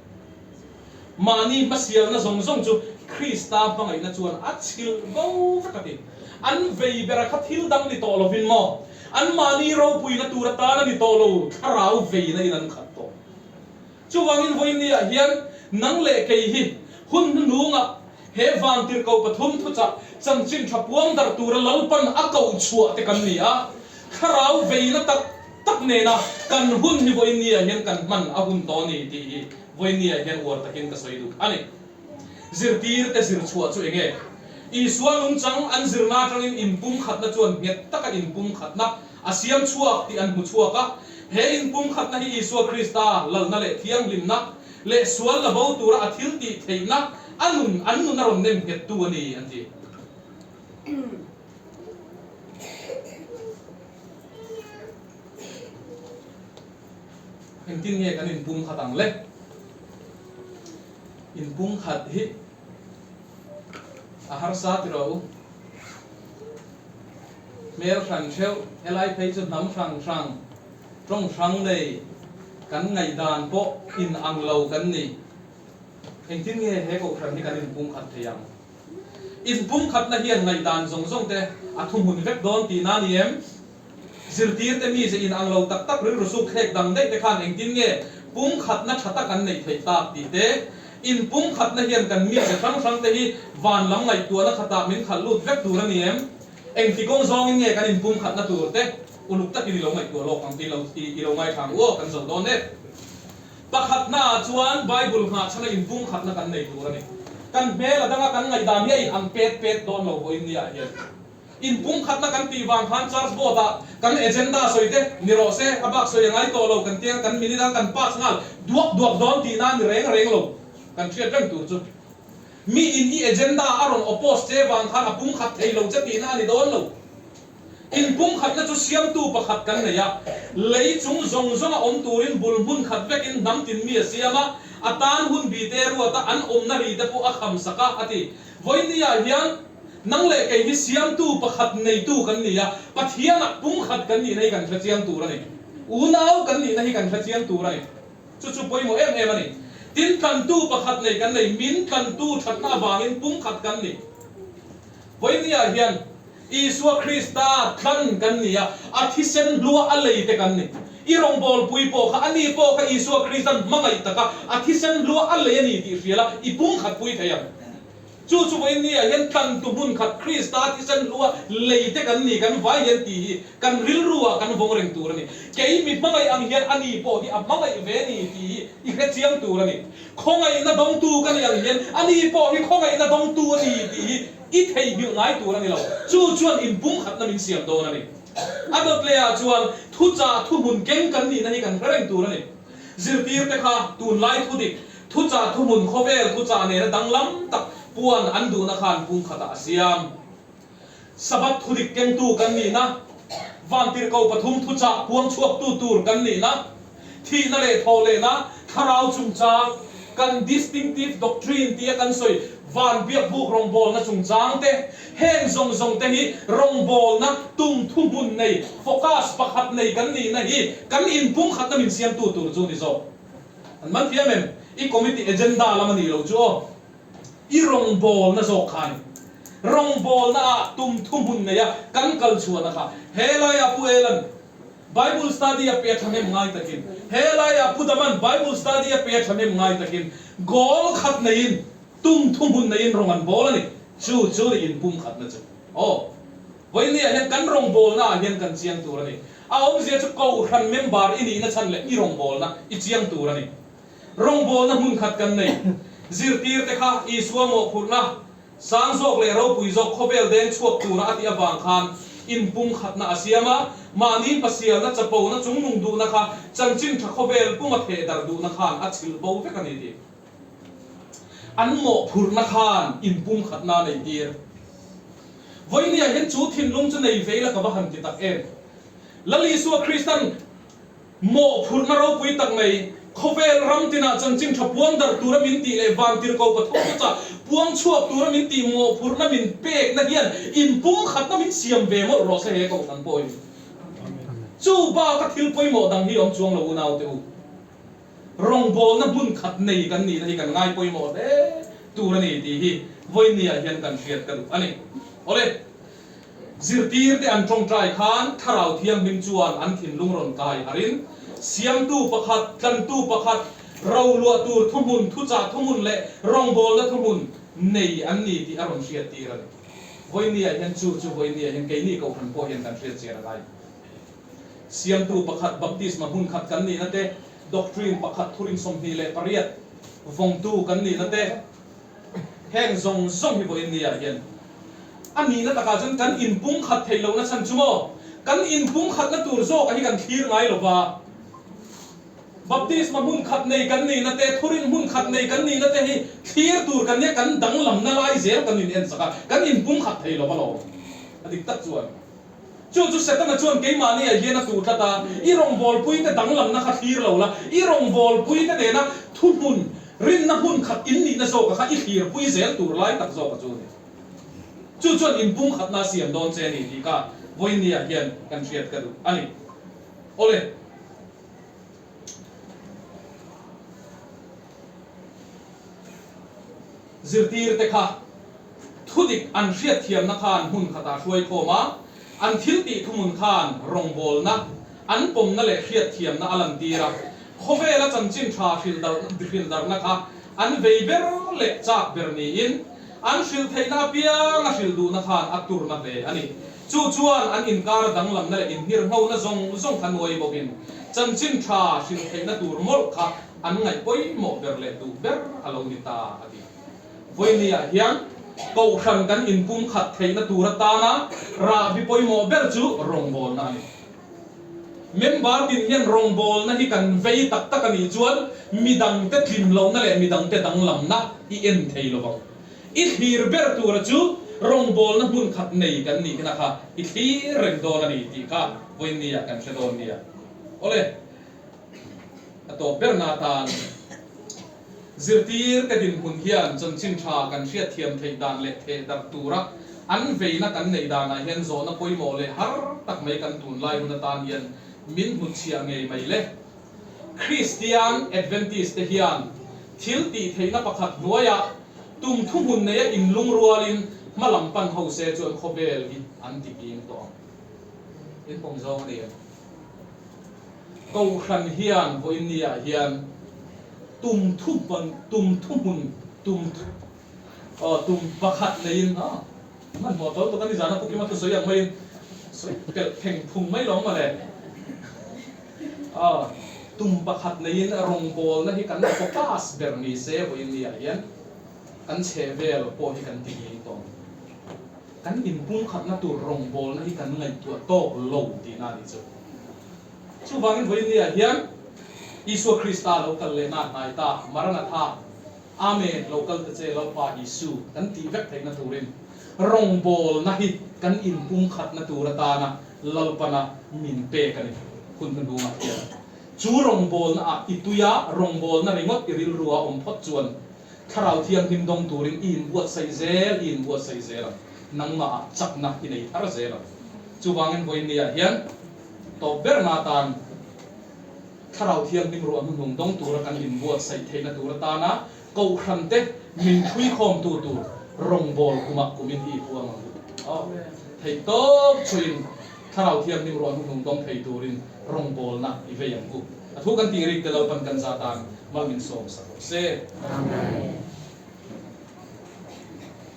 Mahni hmasialna zawng zawng chu Krista hmangaihna chuan a chhilh bo vek a ti. An vei bera kha thil dang ni tawh lovin maw? Anmahni ropuina tur atan a ni tawh lo, thlarau veina in an khat tawh. Chuvangin vawinia hian nang leh kei hi hun hnuhnungah he vantirhko pathum thuchah chanchin tha puang darh tura Lalpan a koh chhuah te kan ni a, thlarau veina tak tak nena kan hun hi vawinia hian kan hman a hun tawh a ni tih hi Vawinia hian uar takin ka sawi duh a ni. Zirtirte zir chhuah chu enge? Isua nungchang an zirna atangin inpumkhatna chuan nghet taka inpumkhatna a siam chhuak tih an hmu chhuak a. He inpumkhatna hi Isua Krista lalna leh thianghlimna leh sual la bo tura a thil tih theihna a nun an nun a rawn nem nghettu a ni an ti. Engtin nge kan inpumkhat ang le? Inpumkhat hi a harsa ti rawh u. Hmel hran theuh, helai phei chu hnam hrang hrang, tawng hrang nei, kan ngaihdan pawh inang lo kan ni. Engtin nge he kohhran hi kan inpumkhat thei ang? Inpumkhatna hian ngaihdan zawng zawng te a thuhmun vek dawn tihna a ni em? Zirtirte mize inang lo tak tak rilru suk thlek dang daih te khan engtin nge pumkhatna tha tak an neih theih tak tih te, inpumkhatna hian kan mize hrang hrang te hi van lam ngaihtuahna khatah min khalh lut vek tur a ni em? Engti kawng zawngin nge kan inpumkhatna tur te uluk takin i lo ngaihtuah lawk ang i lo i lo ngaithla ang u aw kan zo dawn e. Pakhatnaah chuan Bible nghahchhana inpumkhatna kan nei tur a ni. Kan hmel a danga kan ngaihdan hi a inang pet pet dawn lo vawiin niah hian. Inpumkhatna kan tih vang khan Church Board ah kan agenda sawi te ni rawh se, a bak sawi a ngai tawh lo kan tia kan minute a kan pass nghal duak duak dawn tihna a ni reng reng lo kan hriat reng tur chu. Mi in i agenda a rawn oppose che vang khan a pumkhat thei lo che tihna a ni dawn lo. Inpumkhatna chu siamtu pakhat kan nei a, lei chung zawng zawng a awm turin bul hmun khat vekin hnam tin mi a siam a, a tan hun bi te ruat a an awmna ri te pawh a kham sak a, a ti. Vawinia hian nang leh kei hi siamtu pakhat neitu kan ni a, Pathianah pumkhat kan nihna hi kan hre chiang tur a ni. Unau kan nihna hi kan hre chiang tur a ni. Chu chu pawimawh em em a ni. Tin, tlantu pakhat nei kan nei, min tlantu thatna avangin pumkhat kan ni. Vawinia hian Isua Krista tlan kan ni a, a thisen hlua a lei te kan ni. I rawngbawlpui pawh kha, ani pawh kha Isua Kristan hmangaih taka a thisen hlua a lei a ni tih hria la, i pumkhatpui thei ang. Chu chu vawinia hian tlantu hmun khat Krista thisen hlua lei te kan ni, kan vai hian tih hi kan rilru ah kan vawng reng tur a ni. Kei mi hmangaih ang hian ani pawh hi a hmangaih ve ni tih hi i hrechiang tur a ni. Khawngaihna dawngtu ka nih ang hian ani pawh hi khawngaihna dawngtu a ni tih hi i theihnghilh ngai tur a ni lo. Chu chuan inpumkhatna min siam dawn a ni. A dawtlehah chuan thuchah thuhmun keng kan nihna hi kan hre reng tur a ni. Zirtirte kha tunlai thudik, thuchah thuhmun khawvel thuchah nena danglam tak puan an duhna khan pumkhatah a siam. Sabbath thudik kengtu kan nihna, Vantirhko pathum thuchah puang chhuaktu tur kan nihna, thihna leh thawhlehna, thlarau chungchang, kan distinctive doctrine tia kan sawi van biakbuk rawngbawlna chungchang te, heng zawng zawng te hi rawngbawlna tum thuhmun nei, focus pakhat nei kan nihna hi kan inpumkhatna min siamtu tur chu ni zawk. An man thiam em? I committee agenda lam a nih loh chu aw. I rawngbawlna zawk kha a ni. Rawngbawlna ah tum thuhmun nei a kan kal chhuahna kha he laiah Pu Elan Bible study a pe a thahnem ngai takin, he laiah Pu Daman Bible study a pe a thahnem ngai takin goal khat neiin tum thuhmun neiin rawng an bawl a ni. Chu chu ni inpumkhatna chu. Aw. Vawinia hian kan rawngbawlna ah hian kan chiang tur a ni. A awmzia chu Kohhran member i nihna chhan leh i rawngbawlna i chiang tur a ni. Rawngbawlna hmun khat kan nei. Zirtirte kha Isua mawhphurhna sang zawk leh ropui zawk khawvel deng chhuak tura a tih avang khan inpumkhatna a siam a, mahni hmasialna chapona chungnung duhna kha chanchin tha khawvel puma theh darh duhna khan a chhilh bo vek a ni tih an mawhphurhna khan inpumkhatna a neitir. Vawinia hian chu thinlung chu nei ve ila ka va han ti tak em. Lal Isua Kristan Mawhphurhna ropui tak mai, khawvel ram tinah chanchin tha puang darh tura min tih leh vantirhko pathum te chah puang chhuak tura min tih mawhphurhna min pekna hian inpumkhatna min siam ve mawlh rawh se he kohhran pawhin. Chu baka thil pawimawh dang hi awm chuang lo unaute u. Rawngbawlna hmun khat nei kan nihna hi kan ngai pawimawh hle tur a ni tih hi vawinia hian kan hriat ka duh a ni. Awle. Zirtirte an tawngtai khan Thlarau Thianghlim chuan an thinlung rawn kai harin, Siamtu pakhat, Tlantu pakhat, roluah tur thuhmun, thuchah thuhmun leh rawngbawlna thuhmun nei an ni tih a rawn hriattir a ni. Vawinia hian chu chu vawinia hian keini Kohhran pawh hian kan hriat chian a ngai. Siamtu pakhat, baptisma hmun khat kan nihna te, doctrine pakhat, thurin 28 vawngtu kan nihna te, Heng zawng zawng hi vawiin ni ah hian a nihna takah chuan kan inpumkhat theih lohna chhan chu maw? Kan inpumkhatna tur zawkah hi kan thlir ngai lo va. Baptisma hmun khat nei kan nihna te, thurin hmun khat nei kan nihna te hi thlir tur kan nia, kan danglamna lai zel kan in ensak a, kan inpumkhat thei lo va lawm. A dik tak chuan. Chu chu Setana chuan keimahniah hian a tuh tlat a, I rawngbawlpuite danglamna kha thlir lo la, i rawngbawlpuite nena thuhmun, rinna hmun khat in nihna zawka kha i thlirpui zel tur lai tak zawka chu a ni. Chu chuan inpumkhatna a siam dawn che a ni tih kha vawiinniah hian kan hriat ka duh a ni. Awle. Zirtirte kha thudik an hriatthiamna khan hmun khatah hruai khawm a, an thil tih thuhmun khan rawngbawlna, an pawmna leh hriatthiamna a lantir a, khawvela chanchin tha hrilhdarhna kha an vei ber leh chak ber niin an hrilh theihna apianga hrilh duhna khan a turna hle a ni. Chu chuan an inkar danglamna leh inhirhngona zawng zawng kha nuai bawkin chanchin tha hrilh theihna tur mawlh kha an ngaih pawimawh ber leh duh ber a lo ni ta, a ti. Vawinia hian Kohhran kan inpumkhat theihna tur atana rahbi pawimawh ber chu rawngbawlna a ni. Member tin hian rawngbawlna hi kan vei tak tak a nih chuan midangte tlim lohna leh midangte danglamna i en thei lo vang. I thlir ber tura chu rawngbawlna hmun khat nei kan nih hna kha i thlir reng dawn a ni tih kha vawinia kan hre dawn nia. Awle. A tawp berna atan zirtir te dinhmun hian chanchin tha kan hriatthiam theih dan leh theh darh tura an veina kan neih danah hian zawhna pawimawh leh har tak mai kan tunlai hun atan hian min hnutchhiah ngei mai le. Kristian Adventist te hian thil tih theihna pakhat hnuaiah tum thuhmun neia inlungrualin hmalam pan ho se chuan khawvel hi an ti ping tawh ang. Inpawm zawng a ni em? Kohhran hian vawiinniah hian tum thuhmun, tum thuhmun, tum aw tum pakhat neiin aw hmanhmawh tawlh tuk a ni zana Pu Kima thusawi ang maiin sawi pelh pheng phung mai lo mawle. Aw tum pakhat neiin rawngbawlna hi kan focus ber ni se vawiinniah hian kan chhehvel pawh hi kan ti ngei tawh ang. Kan inpumkhatna tur rawngbawlna hi kan ngaihtuah tawk lo tihna a nih chu. Chuvangin vawiinniah hian Isua Krista lo kal lehna a hnai ta, Maranatha, Amen, lo kal ta che Lalpa Isu kan tih vek theihna turin rawngbawlna hi kan inpumkhatna tur atana Lalpana min pek a ni hun hnuhnungah hian. Chu rawngbawlna ah i tuia rawngbawlna ringawt i rilru a awm phawt chuan Thlarau Thianghlim dawng turin i inbuatsaih zel, i inbuatsaih zel ang. Nangmah ah chakna i nei thar zel ang. Chuvangin vawiinniah hian tawp berna atan Thlarau Thianghlim ruah hnuhnung dawng tura kan inbuatsaih theihna tur atana Kohhran te min thuikhawmtu tur rawngbâwl kumah kumin hi i puang ang u. Aw, theih tawp chuin Thlarau Thianghlim ruah hnuhnung dawng thei turin rawngbâwlna i vei ang u. A thu kan tih rik te Lalpan kan za tan mal min sawm sak rawh se. Amen.